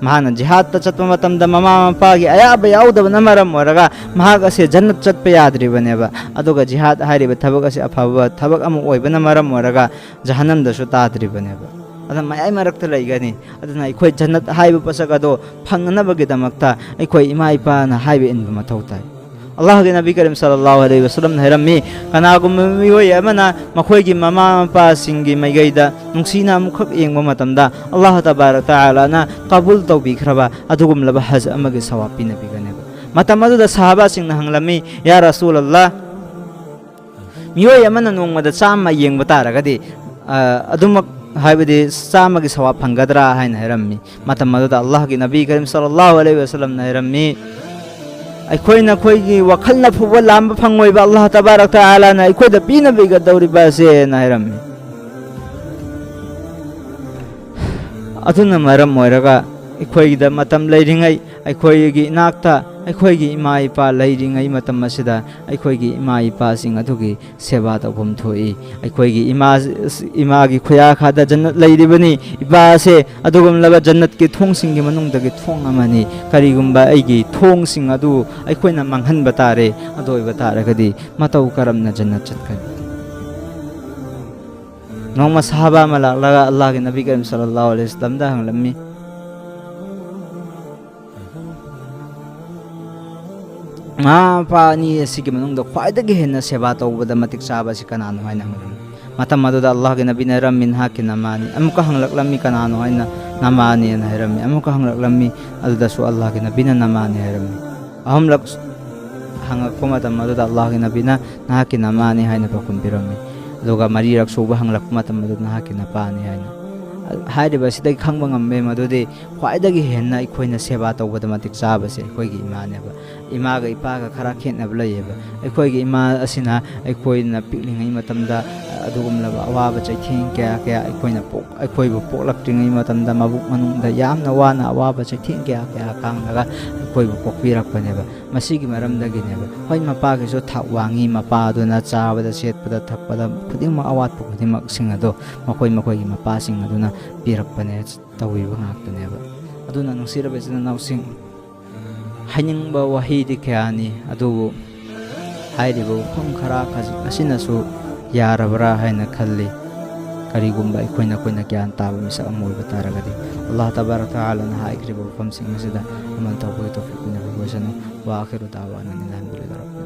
ꯃꯍꯥꯛꯅ ꯖꯤꯍꯥꯗꯇ ꯆꯠꯄ ꯃꯇꯝꯗ ꯃꯃꯥ ꯃꯄꯥꯒꯤ ꯑꯌꯥꯕ ꯌꯥꯎꯗꯕꯅ ꯃꯔꯝ ꯑꯣꯏꯔꯒ ꯃꯍꯥꯛ ꯑꯁꯦ ꯖꯟꯅꯠ ꯆꯠꯄ ꯌꯥꯗ꯭ꯔꯤꯕꯅꯦꯕ꯫ ꯑꯗꯨꯒ ꯖꯤꯍꯥꯗ ꯍꯥꯏꯔꯤꯕ ꯊꯕꯛ ꯑꯁꯤ ꯑꯐꯕ ꯊꯕꯛ ꯑꯃ ꯑꯣꯏꯕꯅ ꯃꯔꯝ ꯑꯣꯏꯔꯒ ꯖꯍꯟꯅꯝꯗꯁꯨ ꯇꯥꯗ꯭ꯔꯤꯕꯅꯦꯕ꯫ ꯑꯗꯨꯅ ꯃꯌꯥꯏ ꯃꯔꯛꯇ ꯂꯩꯒꯅꯤ꯫ ꯑꯗꯨꯅ ꯑꯩꯈꯣꯏ ꯖꯟꯅꯠ ꯍꯥꯏꯕ ꯄꯣꯠꯁꯛ ꯑꯗꯣ ꯐꯪꯅꯅꯕꯒꯤꯗꯃꯛꯇ ꯑꯩꯈꯣꯏ ꯏꯃꯥ ꯏꯄꯥꯅ ꯍꯥꯏꯕ ꯏꯟꯕ ꯃꯊꯧ ꯇꯥꯏ꯫ ꯑꯜꯂꯥꯍꯒꯤ ꯅꯕꯤ ꯀꯔꯤꯝ ꯁꯜꯂꯜꯂꯥꯍꯨ ꯑꯂꯩꯍꯤ ꯋꯁꯜꯂꯝꯅ ꯍꯥꯏꯔꯝꯃꯤ, "ꯀꯅꯥꯒꯨꯝꯕ ꯃꯤꯑꯣꯏ ꯑꯃꯅ ꯃꯈꯣꯏꯒꯤ ꯃꯃꯥ ꯃꯄꯥꯁꯤꯡꯒꯤ ꯃꯥꯏꯀꯩꯗ ꯅꯨꯡꯁꯤꯅ ꯑꯃꯨꯛꯈꯛ ꯌꯦꯡꯕ ꯃꯇꯝꯗ ꯑꯜꯂꯥꯍ ꯇꯕꯥꯔꯛ ꯇꯥꯂꯥꯅ ꯀꯕꯨꯜ ꯇꯧꯕꯤꯈ꯭ꯔꯕ ꯑꯗꯨꯒꯨꯝꯂꯕ ꯍꯖ ꯑꯃꯒꯤ ꯁꯋꯥꯕ ꯄꯤꯅꯕꯤꯒꯅꯦꯕ꯫" ꯃꯇꯝ ꯑꯗꯨꯗ ꯁꯍꯥꯕꯥꯁꯤꯡꯅ ꯍꯪꯂꯝꯃꯤ, "ꯌꯥ ꯔꯁꯨꯜ ꯑꯜꯂꯥꯍ, ꯃꯤꯑꯣꯏ ꯑꯃꯅ ꯅꯣꯡꯃꯗ ꯆꯥꯝꯃ ꯌꯦꯡꯕ ꯇꯥꯔꯒꯗꯤ, ꯑ, ꯑꯗꯨꯃꯛ, ꯍꯥꯏꯕꯗꯤ ꯆꯥꯝꯃꯒꯤ ꯁꯋꯥꯕ ꯐꯪꯒꯗ꯭ꯔꯥ?" ꯍꯥꯏꯅ ꯍꯥꯏꯔꯝꯃꯤ꯫ ꯃꯇꯝ ꯑꯗꯨꯗ ꯑꯜꯂꯥꯍꯒꯤ ꯅꯕꯤ ꯀꯔꯤꯝ ꯁꯜꯂꯜꯂꯥꯍꯨ ꯑꯂꯩꯍꯤ ꯋꯁꯜꯂꯝꯅ ꯍꯥꯏꯔꯝꯃꯤ, "ꯑꯩꯈꯣꯏꯅ ꯑꯩꯈꯣꯏꯒꯤ ꯋꯥꯈꯜꯅ ꯐꯥꯎꯕ ꯂꯥꯝꯕ ꯐꯪꯉꯣꯏꯕ ꯑꯜꯂꯥꯍ ꯇꯕꯥꯔꯛ ꯇꯥꯂꯥꯅ ꯑꯩꯈꯣꯏꯗ ꯄꯤꯅꯕꯤꯒꯗꯧꯔꯤꯕ ꯑꯁꯦꯅ" ꯍꯥꯏꯔꯝꯃꯤ꯫ ꯑꯗꯨꯅ ꯃꯔꯝ ꯑꯣꯏꯔꯒ ꯑꯩꯈꯣꯏꯒꯤꯗ ꯃꯇꯝ ꯂꯩꯔꯤꯉꯩ ꯑꯩꯈꯣꯏꯒꯤ ꯏꯅꯥꯛꯇ ꯑꯩꯈꯣꯏꯒꯤ ꯏꯃꯥ ꯏꯄꯥ ꯂꯩꯔꯤꯉꯩ ꯃꯇꯝ ꯑꯁꯤꯗ ꯑꯩꯈꯣꯏꯒꯤ ꯏꯃꯥ ꯏꯄꯥꯁꯤꯡ ꯑꯗꯨꯒꯤ ꯁꯦꯕꯥ ꯇꯧꯐꯝ ꯊꯣꯛꯏ꯫ ꯑꯩꯈꯣꯏꯒꯤ ꯏꯃꯥ, ꯏꯃꯥꯒꯤ ꯈꯨꯌꯥꯈꯥꯗ ꯖꯟꯅꯠ ꯂꯩꯔꯤꯕꯅꯤ꯫ ꯏꯄꯥ ꯑꯁꯦ ꯑꯗꯨꯒꯨꯝꯂꯕ ꯖꯟꯅꯠꯀꯤ ꯊꯣꯡꯁꯤꯡꯒꯤ ꯃꯅꯨꯡꯗꯒꯤ ꯊꯣꯡ ꯑꯃꯅꯤ꯫ ꯀꯔꯤꯒꯨꯝꯕ ꯑꯩꯒꯤ ꯊꯣꯡꯁꯤꯡ ꯑꯗꯨ ꯑꯩꯈꯣꯏꯅ ꯃꯥꯡꯍꯟꯕ ꯇꯥꯔꯦ, ꯑꯗꯨ ꯑꯣꯏꯕ ꯇꯥꯔꯒꯗꯤ ꯃꯇꯧ ꯀꯔꯝꯅ ꯖꯟꯅꯠ ꯆꯠꯀꯅꯤ? ꯅꯣꯡꯃ ꯁꯍꯥꯕꯥ ꯑꯃ ꯂꯥꯛꯂꯒ ꯑꯜꯂꯥꯍꯒꯤ ꯅꯕꯤ ꯀꯔꯤꯝ ꯁꯜꯂꯜꯂꯥꯍꯨ ꯑꯂꯩꯍꯤ ꯋꯁꯜꯂꯝꯗ ꯍꯪꯂꯝꯃꯤ, "ꯃꯃꯥ ꯃꯄꯥ ꯑꯅꯤ ꯑꯁꯤꯒꯤ ꯃꯅꯨꯡꯗ ꯈ꯭ꯋꯥꯏꯗꯒꯤ ꯍꯦꯟꯅ ꯁꯦꯕꯥ ꯇꯧꯕꯗ ꯃꯇꯤꯛ ꯆꯥꯕ ꯑꯁꯤ ꯀꯅꯥꯅꯣ?" ꯍꯥꯏꯅ ꯍꯪꯂꯝꯃꯤ꯫ ꯃꯇꯝ ꯑꯗꯨꯗ ꯑꯜꯂꯥꯍꯒꯤ ꯅꯕꯤꯅ ꯍꯥꯏꯔꯝꯃꯤ, "ꯅꯍꯥꯛꯀꯤ ꯅꯃꯥꯅꯤ"꯫ ꯑꯃꯨꯛꯀ ꯍꯪꯂꯛꯂꯝꯃꯤ, "ꯀꯅꯥꯅꯣ?" ꯍꯥꯏꯅ, "ꯅꯃꯥꯅꯤ" ꯍꯥꯏꯅ ꯍꯥꯏꯔꯝꯃꯤ꯫ ꯑꯃꯨꯛꯀ ꯍꯪꯂꯛꯂꯝꯃꯤ, ꯑꯗꯨꯗꯁꯨ ꯑꯜꯂꯥꯍꯒꯤ ꯅꯕꯤꯅ "ꯅꯃꯥꯅꯤ" ꯍꯥꯏꯔꯝꯃꯤ꯫ ꯑꯍꯨꯝꯂꯛ ꯍꯪꯉꯛꯄ ꯃꯇꯝ ꯑꯗꯨꯗ ꯑꯜꯂꯥꯍꯒꯤ ꯅꯕꯤꯅ "ꯅꯍꯥꯛꯀꯤ ꯅꯃꯥꯅꯤ" ꯍꯥꯏꯅ ꯄꯥꯎꯈꯨꯝ ꯄꯤꯔꯝꯃꯤ꯫ ꯑꯗꯨꯒ ꯃꯔꯤꯔꯛ ꯁꯨꯕ ꯍꯪꯂꯛꯄ ꯃꯇꯝ ꯑꯗꯨꯗ "ꯅꯍꯥꯛꯀꯤ ꯅꯄꯥꯅꯤ" ꯍꯥꯏꯅ꯫ ꯍꯥꯏꯔꯤꯕ ꯑꯁꯤꯗꯒꯤ ꯈꯪꯕ ꯉꯝꯃꯦ ꯃꯗꯨꯗꯤ ꯈ꯭ꯋꯥꯏꯗꯒꯤ ꯍꯦꯟꯅ ꯑꯩꯈꯣꯏꯅ ꯁꯦꯕꯥ ꯇꯧꯕꯗ ꯃꯇꯤꯛ ꯆꯥꯕꯁꯦ ꯑꯩꯈꯣꯏꯒꯤ ꯏꯃꯥꯅꯦꯕ꯫ ꯏꯃꯥꯒ ꯏꯄꯥꯒ ꯈꯔ ꯈꯦꯠꯅꯕ ꯂꯩꯌꯦꯕ꯫ ꯑꯩꯈꯣꯏꯒꯤ ꯏꯃꯥ ꯑꯁꯤꯅ ꯑꯩꯈꯣꯏꯅ ꯄꯤꯛꯂꯤꯉꯩ ꯃꯇꯝꯗ ꯑꯗꯨꯒꯨꯝꯂꯕ ꯑꯋꯥꯕ ꯆꯩꯊꯦꯡ ꯀꯌꯥ ꯀꯌꯥ ꯑꯩꯈꯣꯏꯅ ꯄꯣꯛ-, ꯑꯩꯈꯣꯏꯕꯨ ꯄꯣꯛꯂꯛꯇ꯭ꯔꯤꯉꯩ ꯃꯇꯝꯗ ꯃꯕꯨꯛ ꯃꯅꯨꯡꯗ ꯌꯥꯝꯅ ꯋꯥꯅ ꯑꯋꯥꯕ ꯆꯩꯊꯦꯡ ꯀꯌꯥ ꯀꯌꯥ ꯈꯥꯡꯂꯒ ꯑꯩꯈꯣꯏꯕꯨ ꯄꯣꯛꯄꯤꯔꯛꯄꯅꯦꯕ꯫ ꯃꯁꯤꯒꯤ ꯃꯔꯝꯗꯒꯤꯅꯦꯕ꯫ ꯍꯣꯏ, ꯃꯄꯥꯒꯤꯁꯨ ꯊꯥꯛ ꯋꯥꯡꯉꯤ, ꯃꯄꯥ ꯑꯗꯨꯅ ꯆꯥꯕꯗ, ꯁꯦꯠꯄꯗ, ꯊꯛꯄꯗ ꯈꯨꯗꯤꯡꯃꯛ, ꯑꯋꯥꯠꯄ ꯈꯨꯗꯤꯡꯃꯛꯁꯤꯡ ꯑꯗꯣ ꯃꯈꯣꯏ ꯃꯈꯣꯏꯒꯤ ꯃꯄꯥꯁꯤꯡ ꯑꯗꯨꯅ ꯄꯤꯔꯛꯄꯅꯦ, ꯇꯧꯕꯤꯕ ꯉꯥꯛꯇꯅꯦꯕ꯫ ꯑꯗꯨꯅ ꯅꯨꯡꯁꯤꯔꯕ ꯏꯆꯤꯟ ꯏꯅꯥꯎꯁꯤꯡ, ꯍꯥꯏꯅꯤꯡꯕ ꯋꯥꯍꯩꯗꯤ ꯀꯌꯥꯅꯤ, ꯑꯗꯨꯕꯨ ꯍꯥꯏꯔꯤꯕ ꯋꯥꯐꯝ ꯈꯔ ꯈꯖꯤꯛ ꯑꯁꯤꯅꯁꯨ ꯌꯥꯔꯕ꯭ꯔꯥ ꯍꯥꯏꯅ ꯈꯜꯂꯤ꯫ ꯀꯔꯤꯒꯨꯝꯕ ꯑꯩꯈꯣꯏꯅ, ꯑꯩꯈꯣꯏꯅ ꯒ꯭ꯌꯥꯟ ꯇꯥꯕ ꯃꯤꯁꯛ ꯑꯃ ꯑꯣꯏꯕ ꯇꯥꯔꯒꯗꯤ, ꯑꯜꯂꯥꯍ ꯇꯕꯥꯔꯛ ꯇꯥꯂꯥꯅ ꯍꯥꯏꯈ꯭ꯔꯤꯕ ꯋꯥꯐꯝꯁꯤꯡ ꯑꯁꯤꯗ ꯑꯃꯜ ꯇꯧꯕꯒꯤ ꯇꯧꯐꯤꯛ ꯄꯤꯅꯕꯤꯔꯁꯅꯨ꯫ ꯋꯥ ꯑꯈꯤꯔꯨ ꯗꯥꯋꯥꯅ ꯑꯅꯤꯜ ꯍꯝꯗꯨꯂꯤꯜꯂꯥꯍ꯫